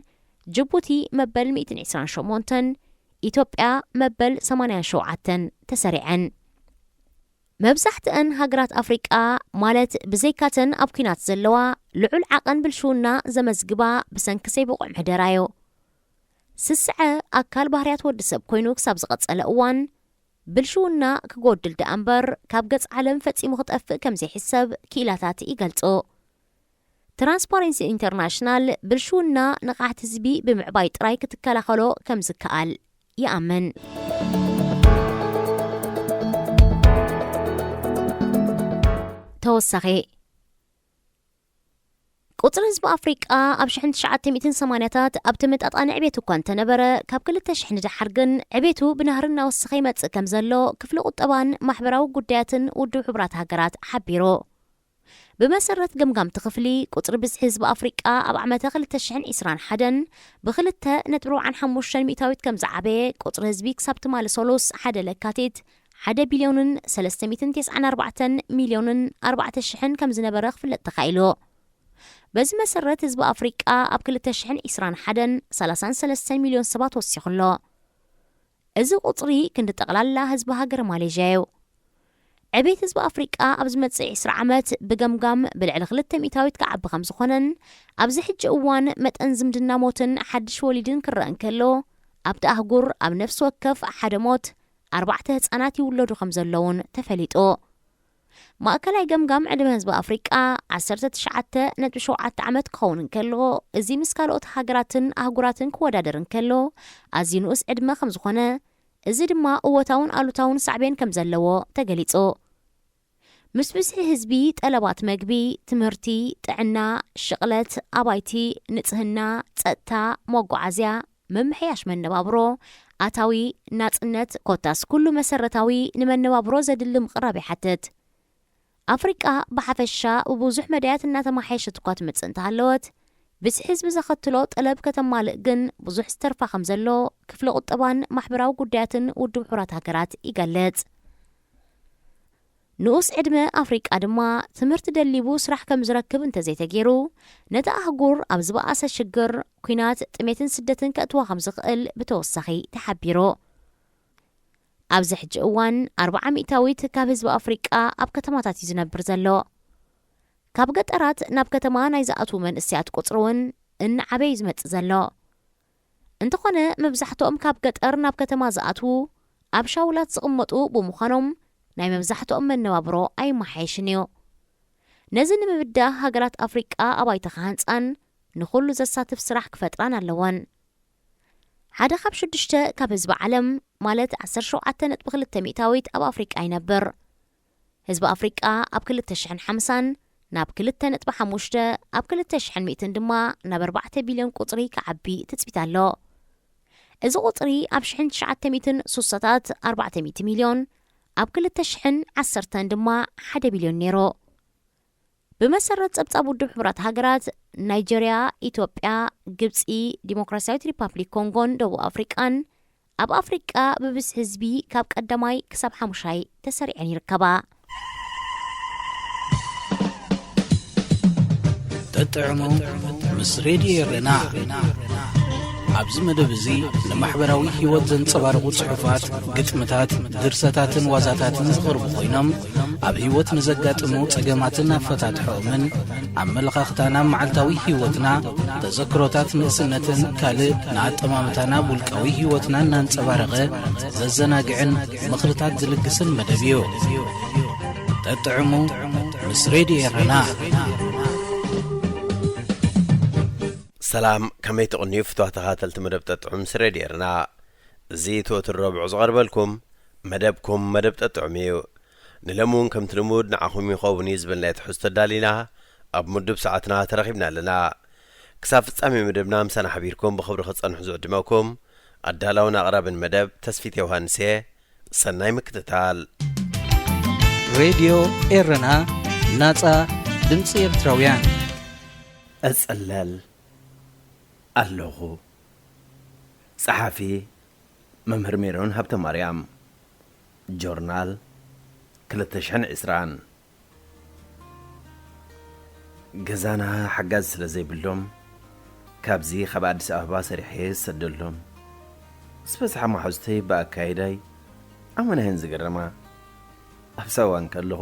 ጅቡቲ መበል ሚእትን ዕስራን ሸሞንተን፣ ኢትዮጵያ መበል ሰማንያን ሸውዓተን ተሰሪዐን። መብዛሕትአን ሃገራት ኣፍሪቃ፣ ማለት ብዘይካተን ኣብ ኲናት ዘለዋ፣ ልዑል ዓቐን ብልሽውና ዘመዝግባ ብሰንኪ ዘይብቑዕ ምሕደራዮ። ስስዐ ኣካል ባህርያት ወዲ ሰብ ኮይኑ ክሳብ ዝቐጸለ እዋን፣ ብልሽውና ክጎድል ደኣ እምበር ካብ ገጽ ዓለም ፈጺሙ ክጠፍእ ከም ዘይሕሰብ ክኢላታት ይገልጹ። ትራንስፓረንሲ ኢንተርናሽናል ብልሽውና ንቕሓት ህዝቢ ብምዕባይ ጥራይ ክትከላኸሎ ከም ዝከኣል ይኣምን። ተወሳኺ፣ ቁጽሪ ህዝቢ ኣፍሪቃ ኣብ ሽሕን ትሽዓተ ሚእትን ሰማንያታት ኣብ ተመጣጣኒ ዕቤት እኳ እንተነበረ፣ ካብ ክልተ ሽሕ ንደሓር ግን ዕቤቱ ብናህሪ እናወሰኸ ይመጽእ ከም ዘሎ ክፍሊ ቁጠባን ማሕበራዊ ጉዳያትን ውድብ ሕቡራት ሃገራት ሓቢሩ። ብመሰረት ገምጋምቲ ክፍሊ፣ ቁጽሪ ብዝሒ ህዝቢ ኣፍሪቃ ኣብ ዓመተ ክልተ ሽሕን ዕስራን ሓደን ብክልተ ነጥቢ ኣርባዓን ሓሙሽተን ሚእታዊት ከም ዝዓበየ፣ ቁጽሪ ህዝቢ ክሳብ ትማሊ ሰሉስ ሓደ ለካቲት ሓደ ቢልዮንን ሰለስተ ሚእትን ተስዓን ኣርባዕተን ሚልዮንን ኣርባዕተ ሽሕን ከም ዝነበረ ክፍለጥ ተኻኢሉ። በዚ መሰረት ህዝቢ ኣፍሪቃ ኣብ ክልተ ሽሕን ዕስራን ሓደን ሰላሳን ሰለስተን ሚልዮን ሰባት ወሲኹ ኣሎ። እዚ ቁጽሪ ክንዲ ጠቕላላ ህዝቢ ሃገረ ማሌዥያ እዩ። ዕቤት ህዝቢ ኣፍሪቃ ኣብ ዝመጽእ ዕስራ ዓመት ብገምጋም ብልዕሊ ክልተ ሚእታዊት ክዓቢ ከም ዝኾነን፣ ኣብዚ ሕጂ እዋን መጠን ዝምድና ሞትን ሓድሽ ወሊድን ክረአ እንከሎ፣ ኣብቲ ኣህጉር ኣብ ነፍሲ ወከፍ ሓደ ሞት ኣርባዕተ ህጻናት ይውለዱ ከም ዘለውን ተፈሊጡ። ማእከላይ ገምጋም ዕድመ ህዝቢ ኣፍሪቃ ዓሰርተ ትሽዓተ ነጥቢ ሸውዓተ ዓመት ክኸውን እንከሎ፣ እዚ ምስ ካልኦት ሃገራትን ኣህጉራትን ክወዳደር እንከሎ፣ ኣዝዩ ንኡስ ዕድመ ከም ዝኾነ፣ እዚ ድማ እወታውን ኣሉታውን ሳዕቤን ከም ዘለዎ ተገሊጹ። ምስ ብዝሒ ህዝቢ፣ ጠለባት መግቢ፣ ትምህርቲ፣ ጥዕና፣ ሽቕለት፣ ኣባይቲ፣ ንጽህና፣ ጸጥታ፣ መጓዓዝያ፣ ምምሕያሽ መነባብሮ፣ ኣታዊ፣ ናጽነት፣ ኮታስ ኩሉ መሰረታዊ ንመነባብሮ ዘድሊ ምቕራብ ይሓትት። ኣፍሪቃ ብሓፈሻ ብብዙሕ መዳያት እናተመሓየሸት እኳ ትመጽእ እንተሃለወት፣ ብዝሒ ህዝቢ ዘኸትሎ ጠለብ ከተማልእ ግን ብዙሕ ዝተርፋ ከም ዘሎ ክፍሊ ቁጠባን ማሕበራዊ ጉዳያትን ውድብ ሕቡራት ሃገራት ይገልጽ። ንኡስ ዕድመ ኣፍሪቃ ድማ ትምህርቲ ደሊቡ ስራሕ ከም ዝረክብ እንተዘይተገይሩ፣ ነቲ ኣህጉር ኣብ ዝበኣሰ ሽግር፣ ኲናት፣ ጥሜትን ስደትን ከእትዋ ከም ዝኽእል ብተወሳኺ ተሓቢሩ። ኣብዚ ሕጂ እዋን ኣርብዓ ሚእታዊት ካብ ህዝቢ ኣፍሪቃ ኣብ ከተማታት እዩ ዝነብር ዘሎ። ካብ ገጠራት ናብ ከተማ ናይ ዝኣትዉ መንእሰያት ቁጽሪ እውን እናዓበየ እዩ ዝመጽእ ዘሎ። እንተኾነ፣ መብዛሕትኦም ካብ ገጠር ናብ ከተማ ዝኣትዉ ኣብ ሻውላት ዝቕመጡ ብምዃኖም፣ ናይ መብዛሕትኦም መነባብሮ ኣይመሓየሽን እዩ። ነዚ ንምብዳህ፣ ሃገራት ኣፍሪቃ ኣባይቲ ክሃንጻን ንኹሉ ዘሳትፍ ስራሕ ክፈጥራን ኣለወን። ሓደ ካብ ሽዱሽተ ካብ ህዝቢ ዓለም፣ ማለት ዓሰርተ ሸውዓተ ነጥቢ ክልተ ሚእታዊት ኣብ ኣፍሪቃ ይነብር። ህዝቢ ኣፍሪቃ ኣብ ክልተ ሽሕን ሓምሳን ናብ ክልተ ነጥቢ ሓሙሽተ፣ ኣብ ክልተ ሽሕን ሚእትን ድማ ናብ ኣርባዕተ ቢልዮን ቁጽሪ ክዓቢ ትጽቢት ኣሎ። እዚ ቁጽሪ ኣብ ሽሕን ትሽዓተ ሚእትን ሱሳታት ኣርባዕተ ሚእቲ ሚልዮን፣ ኣብ ክልተ ሽሕን ዓሰርተን ድማ ሓደ ቢልዮን ነይሩ። ብመሰረት ጸብጻብ ውድብ ሕቡራት ሃገራት፣ ናይጀርያ፣ ኢትዮጵያ፣ ግብጺ፣ ዲሞክራሲያዊት ሪፓብሊክ ኮንጎን ደቡብ ኣፍሪቃን ኣብ ኣፍሪቃ ብብዝሒ ህዝቢ ካብ ቀዳማይ ክሳብ ሓሙሻይ ተሰሪዐን ይርከባ። ጠጥዕሙ ምስ ሬድዮ ኤረና። ኣብዚ መደብ እዚ ንማሕበራዊ ህይወት ዘንጸባርቑ ጽሑፋት፣ ግጥምታት፣ ድርሰታትን ዋዛታትን ዝቐርቡ ኮይኖም፣ ኣብ ህይወት ንዘጋጥሙ ጸገማትን ኣፈታትሖኦምን፣ ኣመለኻኽታና ኣብ መዓልታዊ ህይወትና፣ ተዘክሮታት ንእስነትን ካልእ ንኣጠማምታና ኣብ ውልቃዊ ህይወትና እናንጸባረቐ ዘዘናግዕን ምኽርታት ዝልግስን መደብ እዩ። ጠጥዕሙ ምስ ሬድዮ ኤረና። ሰላም፣ ከመይ ትቕንዩ ፍትዋት ተኸታተልቲ መደብ ጠጥዑም ምስ ሬድዮ ኤረና። እዚ እቲ ወትሩ ረቡዕ ዝቐርበልኩም መደብኩም መደብ ጠጥዑም እዩ። ንለሚ እውን ከምቲ ልሙድ ንዓኹም ይኸውን እዩ ዝበልናዮ ትሕዝቶ ኣዳሊና ኣብ ምዱብ ሰዓትና ተረኺብና ኣለና። ክሳብ ፍጻሜ መደብና ምሳና ሓቢርኩም ብኽብሪ ክትጸንሑ ዝዕድመኩም ኣዳላውን ኣቕራብን መደብ ተስፊት ዮሃንስ እየ። ሰናይ ምክትታል። ሬድዮ ኤረና፣ ናጻ ድምጺ ኤርትራውያን። እጽለል ኣለኹ። ጸሓፊ መምህር ሜሮን ሃብተማርያም። ጆርናል ክልተ ሽሕን ዕስራን። ገዛና ሓጋዚ ስለ ዘይብሎም፣ ካብዚ ካብ ኣዲስ ኣበባ ሰሪሐ ዝሰደሎም። ዝበዝሓ መሓዙተይ ብኣካይዳይ ኣመና እየን ዝግረማ። ኣብዛ እዋን ከለኹ፣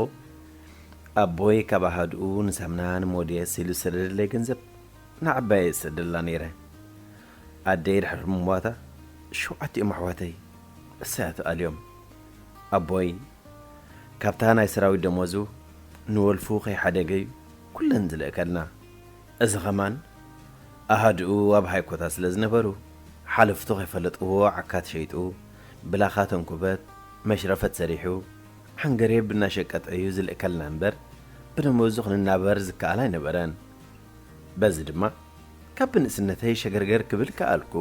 ኣቦይ ካብ ኣሃድኡ ንሳምና ንሞዴስ ኢሉ ዝሰደደለይ ገንዘብ ንዓባየ እሰደላ ነይረ። ኣደይ ድሕሪ ምሟታ፣ ሸውዓቲኦም ኣሕዋተይ እሳያ ተኣልዮም። ኣቦይ ካብታ ናይ ሰራዊት ደሞዙ ንወልፉ ከይሓደገ እዩ ኩለን ዝልእከልና። እዚ ኸማን ኣሃድኡ ኣብ ሃይኮታ ስለ ዝነበሩ፣ ሓለፍቱ ከይፈለጥዎ ዓካት ሸይጡ፣ ብላኻ ተንኩበት፣ መሽረፈት ሰሪሑ፣ ሓንገሬብ እናሸቀጠ እዩ ዝልእከልና እምበር፣ ብደሞዙ ክንናበር ዝከኣል ኣይነበረን። በዚ ድማ ካብ ብንእስነተይ ሸገርገር ክብል ከኣልኩ።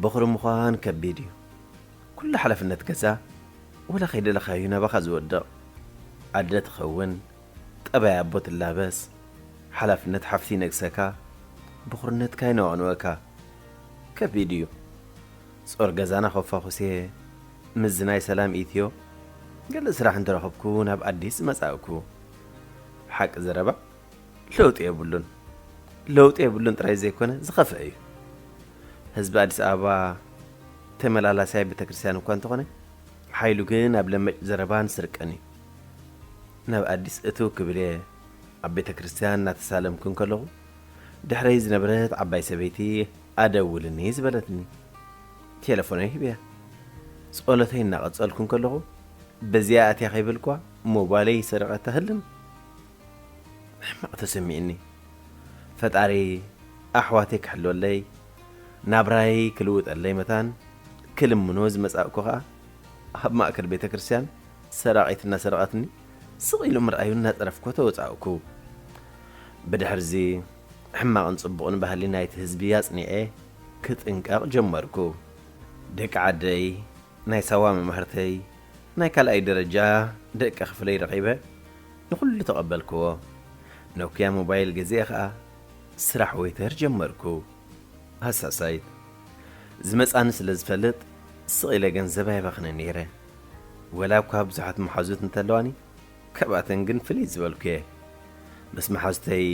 በኹሪ ምዃን ከቢድ እዩ። ኩሉ ሓላፍነት ገዛ ወላ ከይደለኻዩ ናባኻ ዝወድቕ። ኣደ ትኸውን፣ ጠባይ ኣቦ ትላበስ፣ ሓላፍነት ሓፍቲ ይነግሰካ፣ በኹርነትካ ይነዋንወካ። ከቢድ እዩ። ጾር ገዛና ኮፋኹሴ፣ ምስዚ ናይ ሰላም ኢትዮ ገለ ስራሕ እንተረኸብኩ ናብ ኣዲስ መጻእኩ። ሓቂ ዘረባ ለውጢ የብሉን። ለውጢ የብሉን ጥራይ ዘይኮነ ዝኸፍአ እዩ። ህዝቢ ኣዲስ ኣበባ ተመላላሳይ ቤተክርስትያን እኳ እንተኾነ፣ ሓይሉ ግን ኣብ ለመጭ ዘረባን ስርቅን እዩ። ናብ ኣዲስ እትው ክብል እየ ኣብ ቤተክርስትያን እናተሳለምኩ እንከለኹ፣ ድሕረይ ዝነበረት ዓባይ ሰበይቲ ኣደውልኒ ዝበለትኒ። ቴለፎነይ ሂበያ። ጸሎተይ እናቐጸልኩ እንከለኹ፣ በዚኣ ኣትያ ከይበልኳ ሞባይለይ ይሰረቐታ ህልም። ሕማቕ ተሰሚዕኒ። ፈጣሪ ኣሕዋተይ ክሕልወለይ፣ ናብራይ ክልውጠለይ መታን ክልምኖ ዝመጻእኩ ኸኣ ኣብ ማእከል ቤተ ክርስቲያን ሰራቒት እናሰረቐትኒ ስቕ ኢሉ ምርኣዩ እናጸረፍኩ ተወጻእኩ። ብድሕርዚ ሕማቕን ጽቡቕን ባህሊ ናይቲ ህዝቢ ኣጽኒዐ ክጥንቀቕ ጀመርኩ። ደቂ ዓደይ፣ ናይ ሳዋ መማህርተይ፣ ናይ ካልኣይ ደረጃ ደቂ ክፍለይ ረኺበ ንኹሉ ተቐበልክዎ። ኖክያ ሞባይል ገዚኤ ኸኣ ስራሕ ዌይተር ጀመርኩ። ሃሳሳይት ዝመጻኒ ስለ ዝፈልጥ ስቕ ኢለ ገንዘብ ኣይባኽንን ነይረ። ወላ እኳ ብዙሓት መሓዙት እንተለዋኒ፣ ካብኣተን ግን ፍልይ ዝበልኩ እየ። ምስ መሓዙተይ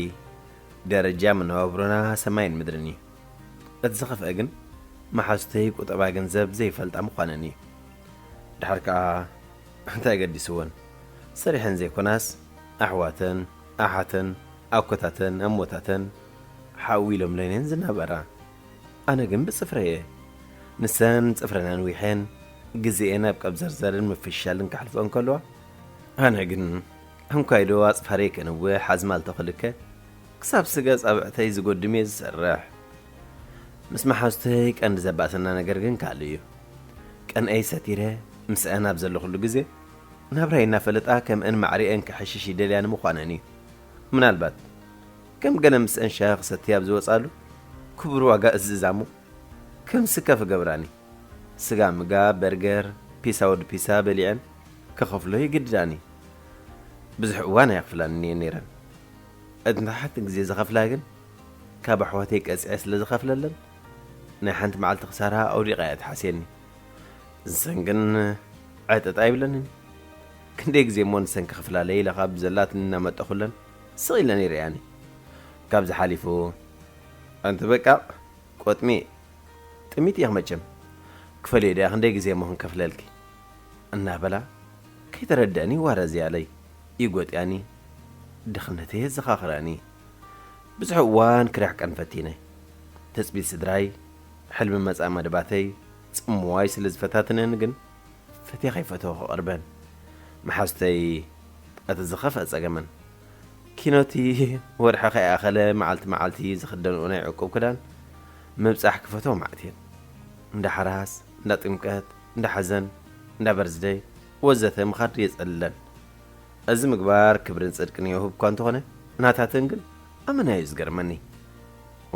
ደረጃ መነባብሮና ሰማይን ምድርን እዩ። እቲ ዝኸፍአ ግን መሓዙተይ ቁጠባ ገንዘብ ዘይፈልጣ ምዃነን እዩ። ድሓር ከኣ እንታይ ገዲስወን? ሰሪሐን ዘይኮናስ ኣሕዋተን፣ ኣሓተን፣ ኣኮታተን፣ ኣሞታተን ሓው ኢሎምለን እየን ዝናበራ። ኣነ ግን ብጽፍረይ እየ። ንሰን ጽፍረን ኣንዊሐን ግዜኤን ኣብ ቀብዘርዘርን ምፍሻልን ከሕልፍኦ እንከለዋ፣ ኣነ ግን ዕንኳይ ዶ ኣጽፋረይ ከንውሕ ኣዝማልቶ ክልከ ክሳብ ስጋ ጻብዕተይ ዝጎድም እየ ዝሰርሕ። ምስ መሓዙተይ ቀንዲ ዘባእሰና ነገር ግን ካልእ እዩ። ቀንአይ ሰቲረ ምስአን ኣብ ዘለኹሉ ግዜ ናብራይ እናፈለጣ ከምአን ማዕሪአን ክሕሽሽ ይደልያ ንምዃነን እዩ። ምናልባት ከም ገለ ምስአን ሻሂ ክሰቲ ኣብ ዝወጻሉ ክቡር ዋጋ እዝዛ እሞ ከም ስከፍ እገብራኒ። ስጋ ምጋ፣ በርገር፣ ፒሳ ወዲ ፒሳ በሊዐን ክኸፍሎ ይግድዳኒ። ብዙሕ እዋን ኣየኽፍላንን እየን ነይረን። እቲ ንሓንቲ ግዜ ዝኸፍላ ግን ካብ ኣሕዋተይ ቀጺዐ ስለ ዝኸፍለለን ናይ ሓንቲ መዓልቲ ክሳራ ኣውዲቓ እያ ትሓስየኒ። ንሰን ግን ዕጥጥ ኣይብለንን። ክንደይ ግዜ እሞ ንሰን ክኽፍላለይ ኢለ ካብ ዘላትኒ እናመጠኹለን ስቕ ኢለን ይርእያኒ። ካብዚ ሓሊፉ ኣንቲ በቃ ቆጥሚ ጥሚት ኢኺ መቸም፣ ክፈልዮ ድኣ ክንደይ ግዜ እሞ ክንከፍለልኪ እናበላ ከይተረድአኒ ይዋረዝያለይ፣ ይጎጥያኒ፣ ድኽነተይ የዘኻኽራኒ። ብዙሕ እዋን ክርሕቀን ፈቲነ። ትጽቢት ስድራይ፣ ሕልሚ መጻኢ መደባተይ፣ ጽምዋይ ስለ ዝፈታተነኒ ግን ፈትየ ከይፈተኹ ክቐርበን። መሓዙተይ እቲ ዝኸፍአ ጸገመን ኪኖቲ ወርሒ ከይኣኸለ መዓልቲ መዓልቲ ዝኽደንኦ ናይ ዕቁብ ክዳን ምብጻሕ ክፈትዎ መዓት እየን። እንዳ ሓራስ፣ እንዳ ጥምቀት፣ እንዳ ሓዘን፣ እንዳ በርዝደይ ወዘተ ምኻድ የጸልለን። እዚ ምግባር ክብርን ጽድቅን የውህብ እኳ እንተኾነ፣ ናታተን ግን ኣመና እዩ ዝገርመኒ።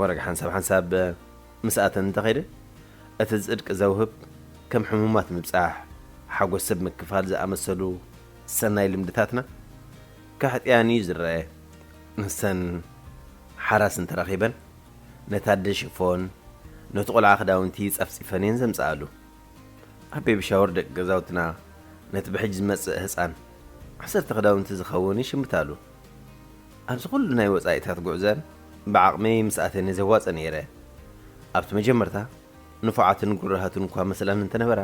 ወረግ ሓንሳብ ሓንሳብ ምስኣተን እንተኸይደ፣ እቲ ጽድቂ ዘውህብ ከም ሕሙማት ምብጻሕ፣ ሓጎስ ሰብ ምክፋል ዝኣመሰሉ ሰናይ ልምድታትና ከሕጥያን እዩ ዝረአ። ንሰን ሓራስ እንተረኺበን፣ ነታ ኣደ ሽፎን፣ ነቲ ቆልዓ ክዳውንቲ ጸፍጺፈን እየን ዘምጽኣሉ። ኣብ ቤቢ ሻወር ደቂ ገዛውትና ነቲ ብሕጂ ዝመጽእ ህጻን ዓሰርተ ክዳውንቲ ዝኸውን ይሽምታሉ። ኣብዚ ኩሉ ናይ ወጻኢታት ጉዕዘን ብዓቕመይ ምስኣተን እየ ዘዋጽእ ነይረ። ኣብቲ መጀመርታ ንፉዓትን ግሩሃትን እኳ መስለን እንተነበራ፣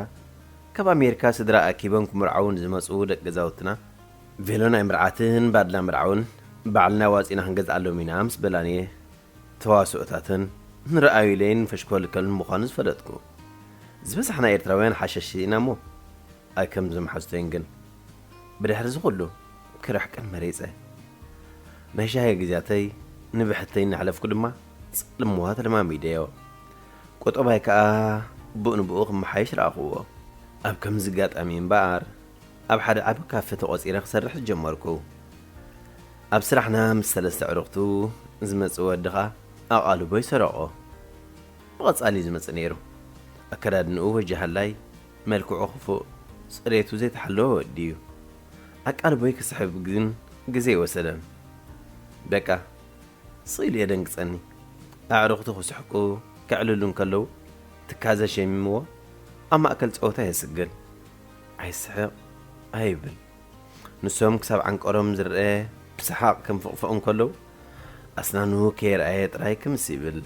ካብ ኣሜሪካ ስድራ ኣኪበን ክምርዓውን ዝመጹ ደቂ ገዛውትና ቬሎ ናይ ምርዓትን ባድላ ምርዓውን ባዕልና ዋጺና ክንገዝኣሎም ኢና ምስ በላንየ ተዋስኦታትን ንረኣዩለይን ፈሽኮልከልን ምዃኑ ዝፈለጥኩ። ዝበዝሓና ኤርትራውያን ሓሸሽ ኢና እሞ ኣይከም ዝመሓዝቶይን ግን። ብድሕሪ እዚ ኩሉ ክርሕቀን መሪጸ። ናይ ሻሂ ግዜያተይ ንብሕተይ እናሕለፍኩ ድማ ጸልምዋ ተለማሚደዮ። ቆጠባይ ከኣ ብኡ ንብኡ ክመሓየሽ ረኣኽዎ። ኣብ ከምዚ ኣጋጣሚ እምበኣር ኣብ ሓደ ዓቢ ካፈ ተቖጺረ ክሰርሕ ዝጀመርኩ። ኣብ ስራሕና ምስ ሰለስተ ኣዕሩኽቱ ዝመጽእ ወዲ ኸኣ ኣቓልቦይ ሰረቖ። ብቐጻሊ እዩ ዝመጽእ ነይሩ። ኣከዳድንኡ ወጃሃላይ፣ መልክዑ ክፉእ፣ ጽሬቱ ዘይተሓለወ ወዲ እዩ። ኣቃልቦይ ክስሕብ ግን ግዜ ኣይወሰደን። በቃ፣ ስቕ ኢሉ የደንግጸኒ። ኣዕሩኽቱ ክስሕቁ፣ ከዕልሉ እንከለዉ፣ ትካዘ ሸሚምዎ፣ ኣብ ማእከል ጸወታ የስግል። ኣይስሕቕ፣ ኣይብል። ንሶም ክሳብ ዓንቀሮም ዝረኣ ብሰሓቕ ከም ፍቕፍቕ እንከለዉ፣ ኣስናኑ ከየርኣየ ጥራይ ክምስ ይብል።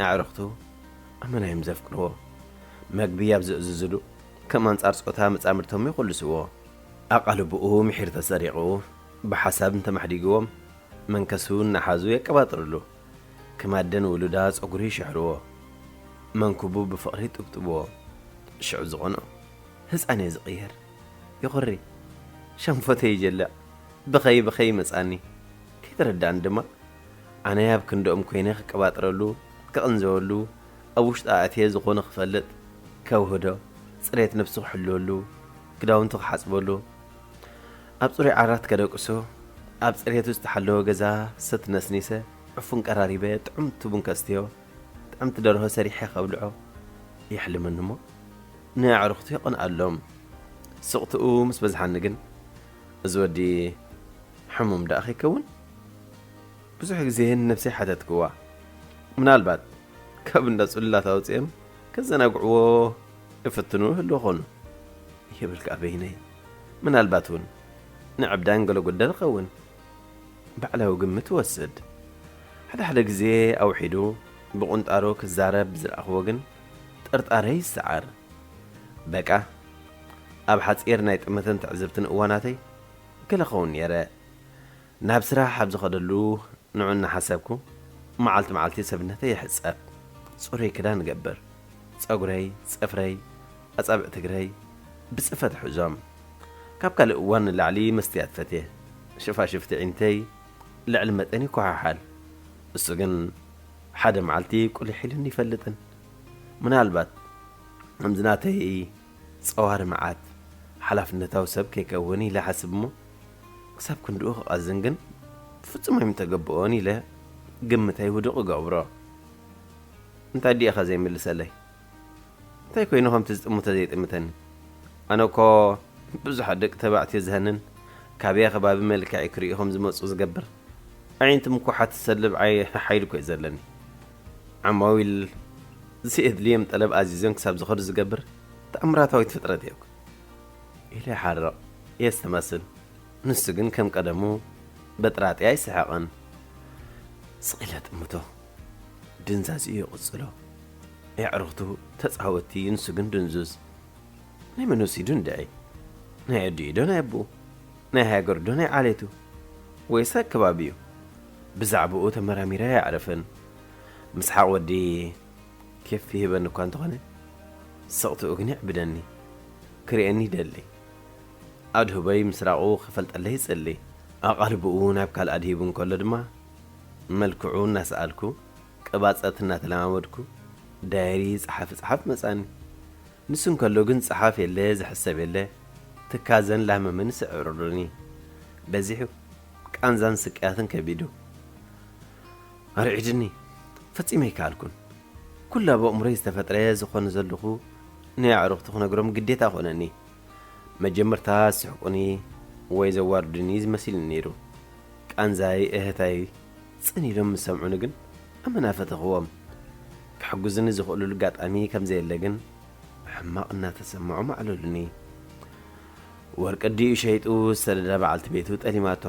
ኣዕሩኽቱ ኣመና እዮም ዘፍቅርዎ። መግቢ ኣብ ዝእዝዙሉ፣ ከም ኣንጻር ጾታ መጻምድቶም ይኹልስዎ። ኣቓልቦኡ ምሒር ተሰሪቑ፣ ብሓሳብ እንተማሕዲግዎም፣ መንከሱ እናሓዙ የቀባጥርሉ። ከም ኣደ ንውሉዳ ጸጉሩ ይሽሕርዎ። መንኩቡ ብፍቕሪ ይጥብጥብዎ። ሽዑ ዝቐንኦ ህጻን እየ ዝቕየር። ይኹሪ። ሸንፎተይ ይጀልዕ። ብኸይ ብኸይ ይመጻኒ። ከይተረድኣኒ ድማ፣ ኣነ ኣብ ክንድኦም ኮይነ ክቀባጥረሉ፣ ክቕንዘወሉ፣ ኣብ ውሽጡ ኣእትየ ዝኾነ ክፈልጥ፣ ከውህዶ፣ ጽሬት ነብሱ ክሕልወሉ፣ ክዳውንቱ ክሓጽበሉ፣ ኣብ ጽሩይ ዓራት ከደቅሶ፣ ኣብ ጽሬቱ ዝተሓለወ ገዛ ሰቲ ነስኒሰ፣ ዕፉን ቀራሪበ፣ ጥዕምቲ ቡን ከስትዮ፣ ጥዕምቲ ደርሆ ሰሪሐ ከብልዖ የሕልመኒ እሞ፣ ንኣዕሩኽቱ የቐንኣሎም። ስቕትኡ ምስ በዝሓኒ ግን፣ እዚ ወዲ ሕሙም ደኣ ከይከውን? ብዙሕ ግዜ ንነብሰይ ሓተትክዋ። ምናልባት ካብ እንዳ ጽሉላት ኣውጺኦም ከዘናግዕዎ ይፍትኑ ይህልዉ ኾኑ። ይብል ከኣ በይነይ። ምናልባት እውን ንዕብዳን ገለ ጉደል እኸውን። ባዕላዊ ግምት እወስድ። ሓደ ሓደ ግዜ ኣውሒዱ ብቑንጣሮ ክዛረብ ዝረኣኽዎ ግን ጥርጣረ ይሰዓር። በቃ፣ ኣብ ሓጺር ናይ ጥመትን ትዕዝብትን እዋናተይ ገለ ኸውን ነይረ። ናብ ስራሕ ኣብ ዝኸደሉ ንዑ እናሓሰብኩ፣ መዓልቲ መዓልቲ ሰብነተይ ይሕጸብ። ጽሩይ ክዳን እገብር። ጸጉረይ፣ ጽፍረይ፣ ኣጻብዕቲ እግረይ ብጽፈት እሕዞም። ካብ ካልእ እዋን ንላዕሊ መስትያት ፈትየ። ሽፋሽፍቲ ኣዒንተይ ልዕሊ መጠን ይኮሓሓል። እሱ ግን ሓደ መዓልቲ ቁሊሕ ኢሉኒ ይፈልጥን። ምናልባት ከምዚ ናተይ ጸዋር መዓት ሓላፍነታዊ ሰብ ከይከውን ኢለ እሓስብ እሞ፣ ክሳብ ክንድኡ ክቐዝን ግን ብፍጹም ኣይምተገብኦን ኢለ ግምተይ ውዱቕ እገብሮ። እንታይ ድኢኻ ዘይምልሰለይ? እንታይ ኮይኑ ከምቲ ዝጥምቶ ዘይጥምተኒ? ኣነ እኮ ብዙሓት ደቂ ተባዕትዮ ዝሀንን ካበየ ከባቢ መልክዐይ ክርእዩ ከም ዝመጹ ዝገብር ኣዒንቲ ምኩሓት ዝሰልብ ዓይ-፣ ሓይሊ እኮ እዩ ዘለኒ። ዓማዊል ዘየድልዮም ጠለብ ኣዚዞም ክሳብ ዝኸዱ ዝገብር ተኣምራታዊት ፍጥረት እየ እኮ። ኢለ ይሓርቕ፣ የስተማስል። ንሱ ግን ከም ቀደሙ በጥራጢ ኣይስሕቕን። ስቕ ኢለ ጥምቶ። ድንዛዝኡ ይቕጽሎ። የዕሩኽቱ ተጻወትቲ፣ ንሱ ግን ድንዙዝ። ናይ መን ወሲዱ እንድዒ? ናይ ኣዲኡ ዶ ናይ ኣቦኡ? ናይ ሃገሩ ዶ ናይ ዓሌቱ? ወይስ ኣከባቢኡ? ብዛዕባኡ ተመራሚረ ኣየዕርፍን። ምስሓቕ ወዲ ኬፍ ይህበኒ እኳ እንተኾነ፣ ስቕትኡ ግን የዕብደኒ። ክርእየኒ ይደሊ። ኣድህቦይ ምስራቑ ክፈልጠለይ ይጽሊ። ኣቓልቦኡ ናብ ካልእ ኣድሂቡ እንከሎ ድማ፣ መልክዑ እናሰኣልኩ፣ ቅባጸት እናተለማመድኩ፣ ዳየሪ ጸሓፊ ጸሓፍ መጻኒ። ንሱ እንከሎ ግን ጸሓፍ የለ፣ ዝሕሰብ የለ። ትካዘን ላህመምን ስዕርሩኒ በዚሑ። ቃንዛን ስቅያትን ከቢዱ ኣርዒድኒ። ፈጺመ ኣይከኣልኩን። ኩላ ብኣእምሮይ ዝተፈጥረ ዝኾነ ዘለኹ ናይ ኣዕሩኽቱ ክነግሮም ግዴታ ኮነኒ። መጀመርታ ዝስሕቁኒ ወይ ዘዋርዱኒ ዝመሲሉኒ ነይሩ። ቃንዛይ እህታይ ጽን ኢሎም ምስ ሰምዑኒ ግን ኣመና ፈተኽዎም። ክሕግዙኒ ዝኽእሉሉ ኣጋጣሚ ከም ዘየለ ግን ሕማቕ እናተሰምዖም ኣዕለሉኒ። ወርቂ ኣዲኡ ሸይጡ ዝሰደዳ በዓልቲ ቤቱ ጠሊማቶ።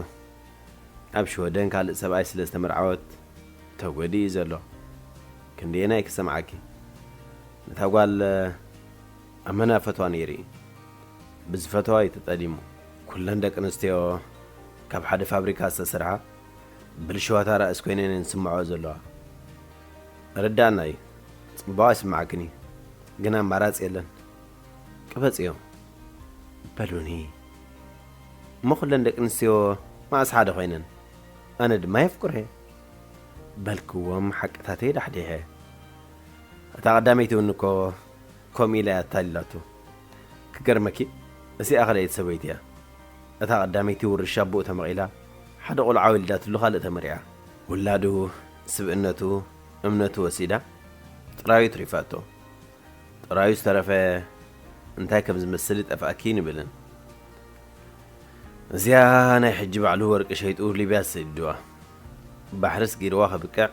ኣብ ሽወደን ካልእ ሰብኣይ ስለ ዝተመርዓወት ተጎዲኡ ዘሎ። ክንደየናይ ክሰምዓኪ? ነታ ጓል ኣመና ፈትዋ ነይሩ እዩ። ብዝፈትዋ እዩ ተጠሊሙ። ኩለን ደቂ ኣንስትዮ ካብ ሓደ ፋብሪካ ዝተሰርሓ ብልሽዋት ኣራእስ ኮይነን እየን ዝስምዐኦ ዘለዋ። ርዳእና እዩ። ጽቡቕ ኣይስምዓክን እዩ። ግን ኣማራጺ የለን። ቅበጽዮ በሉኒ። እሞ ኩለን ደቂ ኣንስትዮ መዓስ ሓደ ኮይነን? ኣነ ድማ የፍቅሮ እየ በልክዎም ሓቅታተይ ዳሕዲሐ። እታ ቀዳመይቲ እውን እኮ ከምኡ ኢላ እያ ኣታሊላቶ። ክገርመኪ፣ እዚኣ ካልኣይቲ ሰበይቲ እያ። እታ ቀዳመይቲ ውርሻ ኣቦኡ ተመቒላ፣ ሓደ ቆልዓ ወሊዳትሉ ካልእ ተመሪዓ። ውላዱ፣ ስብእነቱ፣ እምነቱ ወሲዳ ጥራዩ ትሪፋቶ። ጥራዩ ዝተረፈ እንታይ ከም ዝመስል ይጠፍኣኪ ንብልን። እዚኣ ናይ ሕጂ ባዕሉ ወርቂ ሸይጡ ሊብያ ዝሰድድዋ። ባሕሪ ስጊርዋ ከብቅዕ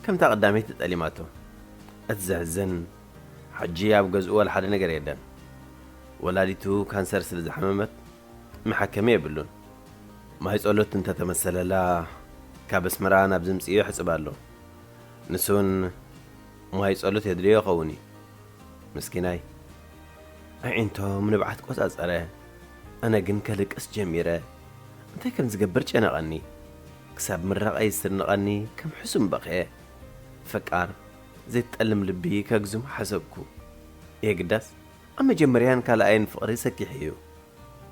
ከምታ ቀዳመይቲ ጠሊማቶ። እቲ ዘሕዝን፣ ሕጂ ኣብ ገዝኡ ዋላ ሓደ ነገር የለን። ወላዲቱ ካንሰር ስለ ዝሓመመት መሓከሚ የብሉን። ማይ ጸሎት እንተተመሰለላ ካብ ኣስመራ ናብ ዝምጽእዮ ይሕጽብ ኣሎ። ንሱን ማይ ጸሎት የድልዮ ይኸውን እዩ። ምስኪናይ። ኣዒንቶም ንብዓት ቆጻጸረ። ኣነ ግን ከልቅስ ጀሚረ። እንታይ ከም ዝገብር ጨነቐኒ። ክሳብ ምራቐይ ዝስንቐኒ ከም ሕሱም በኽየ። ፈቃር ዘይትጠልም ልቢ ከግዝሙ ሓሰብኩ። የግዳስ ኣብ መጀመርያን ካልኣይን ፍቕሪ ሰኪሑ እዩ።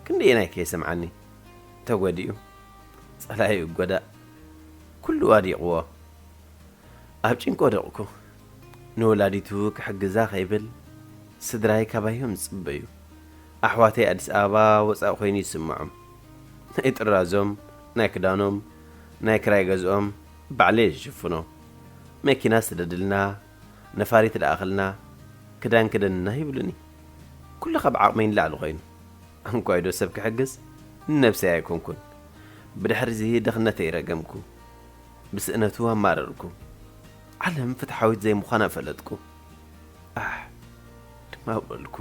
ክንደየናይ ከይሰምዓኒ። ተጎዲኡ። ጸላኢኡ ይጎዳእ። ኩሉ ኣዲቕዎ። ኣብ ጭንቂ ወደቕኩ። ንወላዲቱ ክሕግዛ ከይብል ስድራይ ካባዮም ዝጽበዩ። ኣሕዋተይ ኣዲስ ኣበባ ወጻኢ ኮይኑ ይስምዖም። ናይ ጥራዞም፣ ናይ ክዳኖም፣ ናይ ክራይ ገዝኦም ባዕለይ ዝሽፍኖ። መኪና ስደድልና፣ ነፋሪት ለኣኽልና፣ ክዳን ክደንና ይብሉኒ። ኩሉ ካብ ዓቕመይ ንላዕሊ ኮይኑ። እንኳይዶ ሰብ ክሕግዝ ንነብሰይ ኣይኮንኩን። ብድሕሪዚ ድኽነተይ ረገምኩ። ብስእነቱ ኣማረርኩ። ዓለም ፍትሓዊት ዘይምዃና ፈለጥኩ። ኣሕ ድማ በልኩ።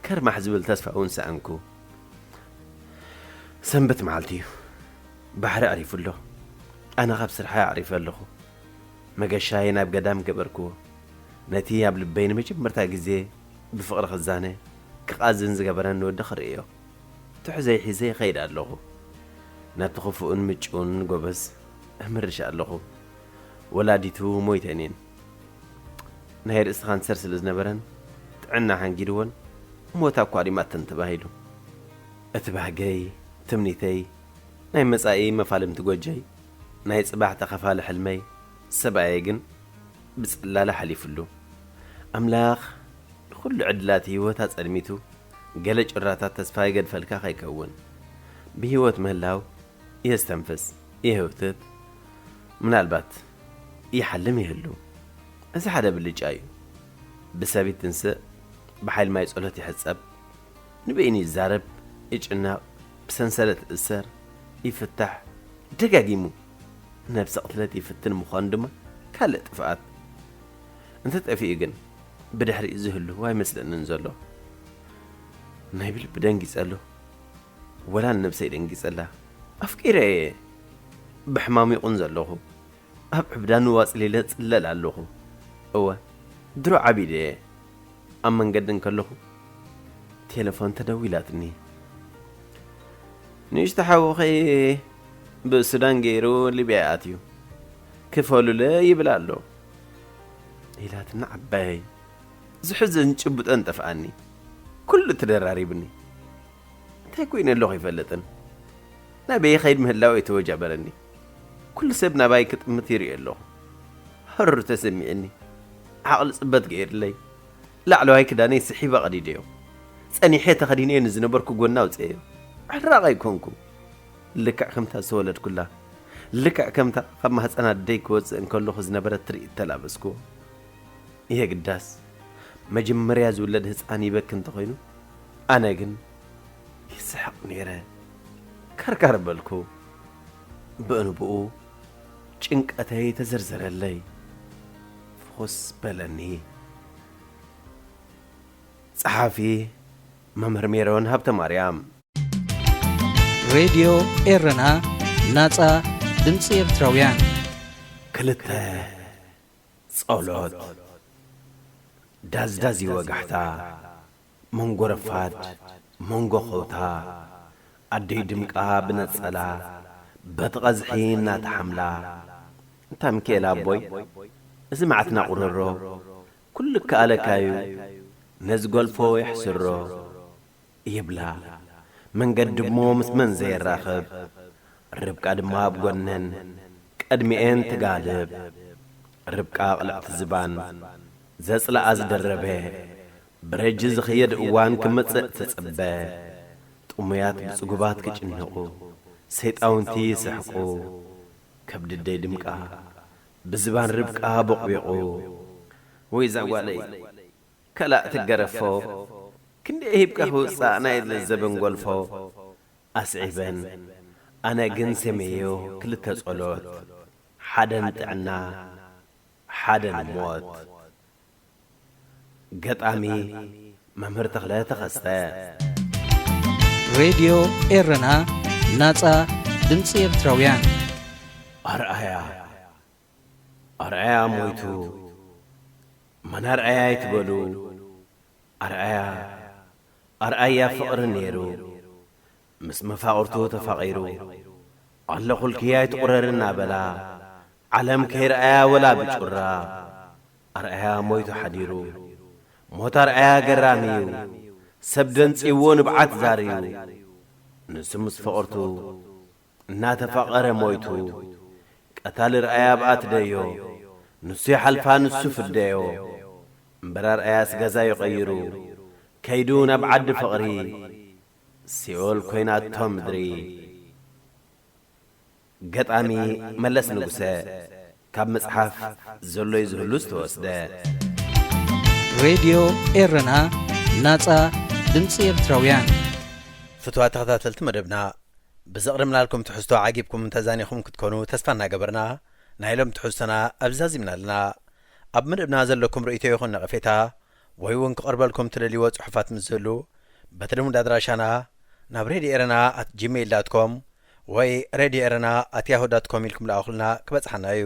ከርማሕ ዝብል ተስፋ እውን ሰኣንኩ። ሰንበት መዓልቲ እዩ። ባሕሪ ኣዕሪፉ ኣሎ። ኣነ ካብ ስርሓይ ኣዕሪፈ ኣለኹ። መገሻይ ናብ ገዳም ገበርክዎ። ነቲ ኣብ ልበይ ንመጀመርታ ግዜ ብፍቕሪ ክዛነ፣ ክቓዝን ዝገበረኒ ወዲ ክርእዮ። ትሕዘይ ሒዘ ይኸይድ ኣለኹ። ናብቲ ክፉእን ምጭውን ጎበዝ ኣምርሽ ኣለኹ። ወላዲቱ ሞይተን እየን። ናይ ርእሲ ካንሰር ስለ ዝነበረን ጥዕና ሓንጊድወን ሞታ ኣኳዲማተን ተባሂሉ። እቲ ባህገይ፣ ትምኒተይ፣ ናይ መጻኢ መፋልምቲ ጎጀይ፣ ናይ ጽባሕ ተኸፋሊ ሕልመይ፣ ሰብኣየይ ግን ብጽላለ ሓሊፉሉ። ኣምላኽ ንኹሉ ዕድላት ህይወት ኣጸልሚቱ፣ ገለ ጭራታት ተስፋ ይገድፈልካ ከይከውን። ብህይወት ምህላው የስተንፍስ፣ ይህውትት፣ ምናልባት ይሓልም ይህሉ። እዚ ሓደ ብልጫ እዩ። ብሰብ ይትንስእ፣ ብሓይሊ ማይ ጸሎት ይሕጸብ፣ ንበይኑ ይዛረብ፣ ይጭነቕ፣ ብሰንሰለት ይእሰር፣ ይፍታሕ፣ ደጋጊሙ ነብሰ ቅትለት ይፍትን ምዃኑ ድማ ካልእ ጥፍኣት። እንተጠፊኡ ግን ብድሕሪኡ ዝህሉ ኣይመስለንን ዘሎ። ናይ ብልቢ ደንጊጸሉ፣ ወላ ንነብሰይ ደንጊጸላ። ኣፍቂረ እየ፣ ብሕማም ይቑን ዘለኹ። ኣብ ዕብዳኑ ዋጽሊለ ጽለል ኣለኹ። እወ፣ ድሮ ዓቢደ እየ። ኣብ መንገዲ እንከለኹ ቴለፎን ተደዊላትኒ። ንእሽቶ ሓውኺ ብሱዳን ገይሩ ሊብያ ኣትዩ። ክፈሉለ ይብል ኣሎ። ኢላትና ዓባየይ። ዝሕዝን ጭብጦን ጠፍኣኒ። ኩሉ ተደራሪብኒ። እንታይ ኮይነ ኣለኹ ኣይፈልጥን። ናበይ ይኸይድ ምህላው ኣይተወጃበረኒ። ኩሉ ሰብ ናባይ ክጥምት ይርኢ ኣለኹ። ህሩ ተሰሚዕኒ። ዓቕሊ ጽበት ገይርለይ። ላዕለዋይ ክዳነይ ስሒበ ቀዲደዮ። ጸኒሐ ተኸዲነዮ ንዝነበርኩ ጎና ኣውጽኤዮ። ዕራቕ ኣይኮንኩ። ልክዕ ከምታ ዝተወለድኩላ፣ ልክዕ ከምታ ካብ ማህጸን ኣደይ ክወጽእ እንከለኹ ዝነበረት ትርኢት ተላበስኩዎ። የግዳስ መጀመርያ ዝውለድ ህጻን ይበኪ እንተኾይኑ፣ ኣነ ግን ይስሕቕ ነይረ። ከርካር በልኩ። ብእንብኡ ጭንቀተይ ተዘርዘረለይ። ፍኹስ በለኒ። ጸሓፊ መምህር ሜሮን ሃብተማርያም። ሬድዮ ኤረና፣ ናጻ ድምጺ ኤርትራውያን። ክልተ፣ ጸሎት። ዳዝዳዝ ይወጋሕታ፣ መንጎ ረፋድ፣ መንጎ ኸውታ፣ ኣደይ ድምቃ ብነጸላ፣ በቲ ቐዝሒ እናተሓምላ፣ "እንታ ሚካኤል ኣቦይ፣ እዚ መዓትና ቁርሮ፣ ኩሉ ከኣለካዩ፣ ነዚ ጎልፎ የሕስሮ" ይብላ። መንገዲ እሞ ምስ መን ዘየራኽብ፣ ርብቃ ድማ ኣብ ጎነን ቀድሚኤን ትጋልብ። ርብቃ ቅልዕቲ ዝባን፣ ዘጽልኣ ዝደረበ፣ ብረጂ ዝኽየድ እዋን ክመጽእ ትጽበ። ጥሙያት ብጽጉባት ክጭነቑ፣ ሰይጣውንቲ ይስሕቁ። ከብዲ ኣደይ ድምቃ ብዝባን ርብቃ ቦቕቢቑ። ወይ እዛ ጓለይ፣ ከላእ ትገረፎ፣ ክንደይ ሂብካ ክውጻእ ናይ ለዘበን ጎልፎ። ኣስዒበን፣ ኣነ ግን ሰመዮ ክልተ ጸሎት፣ ሓደን ጥዕና፣ ሓደን ሞት። ገጣሚ መምህር ተኽለ ተኸስተ። ሬድዮ ኤረና፣ ናጻ ድምጺ ኤርትራውያን። ኣርኣያ፣ ኣርኣያ ሞይቱ፣ መን ኣርኣያ ኣይትበሉ። ኣርኣያ፣ ኣርኣያ ፍቕሪ ነይሩ። ምስ መፋቕርቱ ተፋቒሩ፣ ኣለኹልኪ ኣይትቑረሪ እናበላ፣ ዓለም ከይረኣያ ወላ ብጩራ። ኣርኣያ ሞይቱ ሓዲሩ። ሞት ኣርኣያ ገራሚ እዩ። ሰብ ደንጺዎ ንብዓት ዛርዩ። ንሱ ምስ ፍቕርቱ እናተፋቐረ ሞይቱ። ቀታሊ ርኣያ ኣብኣ ትደዮ። ንሱ ይሓልፋ ንሱ ፍደዮ። እምበር ኣርኣያስ ገዛ እዩ ቀይሩ። ከይዱ ናብ ዓዲ ፍቕሪ። ሲኦል ኮይናቶ ምድሪ። ገጣሚ መለስ ንጉሰ፣ ካብ መጽሓፍ ዘሎ'ዩ ዝህሉ ዝተወስደ። ሬድዮ ኤረና፣ ናጻ ድምጺ ኤርትራውያን። ፍቱዋት ተኸታተልቲ መደብና፣ ብዘቕረብናልኩም ትሕዝቶ ዓጊብኩም ተዛኒኹም ክትኮኑ ተስፋ እናገበርና፣ ናይ ሎም ትሕዝቶና ኣብዚ ዛዚምና ኣለና። ኣብ መደብና ዘለኩም ርእይቶ ይኹን ነቐፌታ፣ ወይ እውን ክቐርበልኩም ትደልይዎ ጽሑፋት ምስ ዝህሉ፣ በቲ ልሙድ ኣድራሻና ናብ ሬድዮ ኤረና ኣት ጂሜይል ዳት ኮም ወይ ሬድዮ ኤረና ኣት ያሁ ዳት ኮም ኢልኩም ለኣኹልና፣ ክበጽሓና እዩ።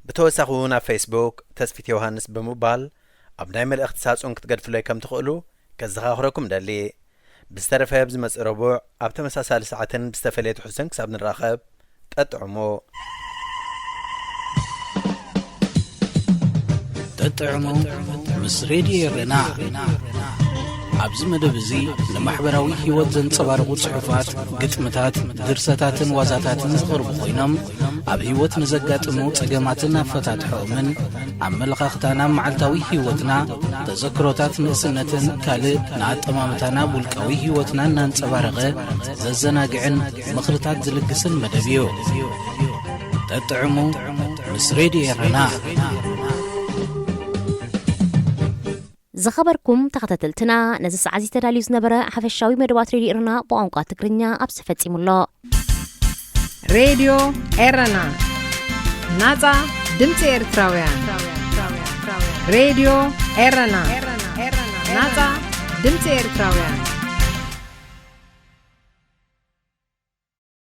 ብተወሳኺ እውን ኣብ ፌስቡክ ተስፊት ዮሃንስ ብምባል ኣብ ናይ መልእኽቲ ሳጹን ክትገድፉለይ ከም ትኽእሉ ከዘኻኽረኩም ደሊ። ብዝተረፈ ኣብ ዝመጽእ ረቡዕ ኣብ ተመሳሳሊ ሰዓትን ብዝተፈለየ ትሕዝቶን ክሳብ ንራኸብ፣ ጠጥዕሙ። ጠጥዕሙ ምስ ሬድዮ ኤረና። ኣብዚ መደብ እዚ ንማሕበራዊ ህይወት ዘንጸባርቑ ጽሑፋት፣ ግጥምታት፣ ድርሰታትን ዋዛታትን ዝቐርቡ ኮይኖም፣ ኣብ ህይወት ንዘጋጥሙ ጸገማትን ኣፈታትሖኦምን፣ ኣመለኻኽታና ኣብ መዓልታዊ ህይወትና፣ ተዘክሮታት ንእስነትን ካልእ ንኣጠማምታና ኣብ ውልቃዊ ህይወትና እናንጸባረቐ ዘዘናግዕን ምኽርታት ዝልግስን መደብ እዩ። ጠጥዕሙ ምስ ሬድዮ ኤረና። ዝኸበርኩም ተኸታተልትና፣ ነዚ ሰዓት እዚ ተዳልዩ ዝነበረ ሓፈሻዊ መደባት ሬድዮ ኤረና ብቋንቋ ትግርኛ ኣብዚ ፈጺሙ ኣሎ። ሬድዮ ኤረና፣ ናጻ ድምጺ ኤርትራውያን። ሬድዮ ኤረና፣ ናጻ ድምጺ ኤርትራውያን።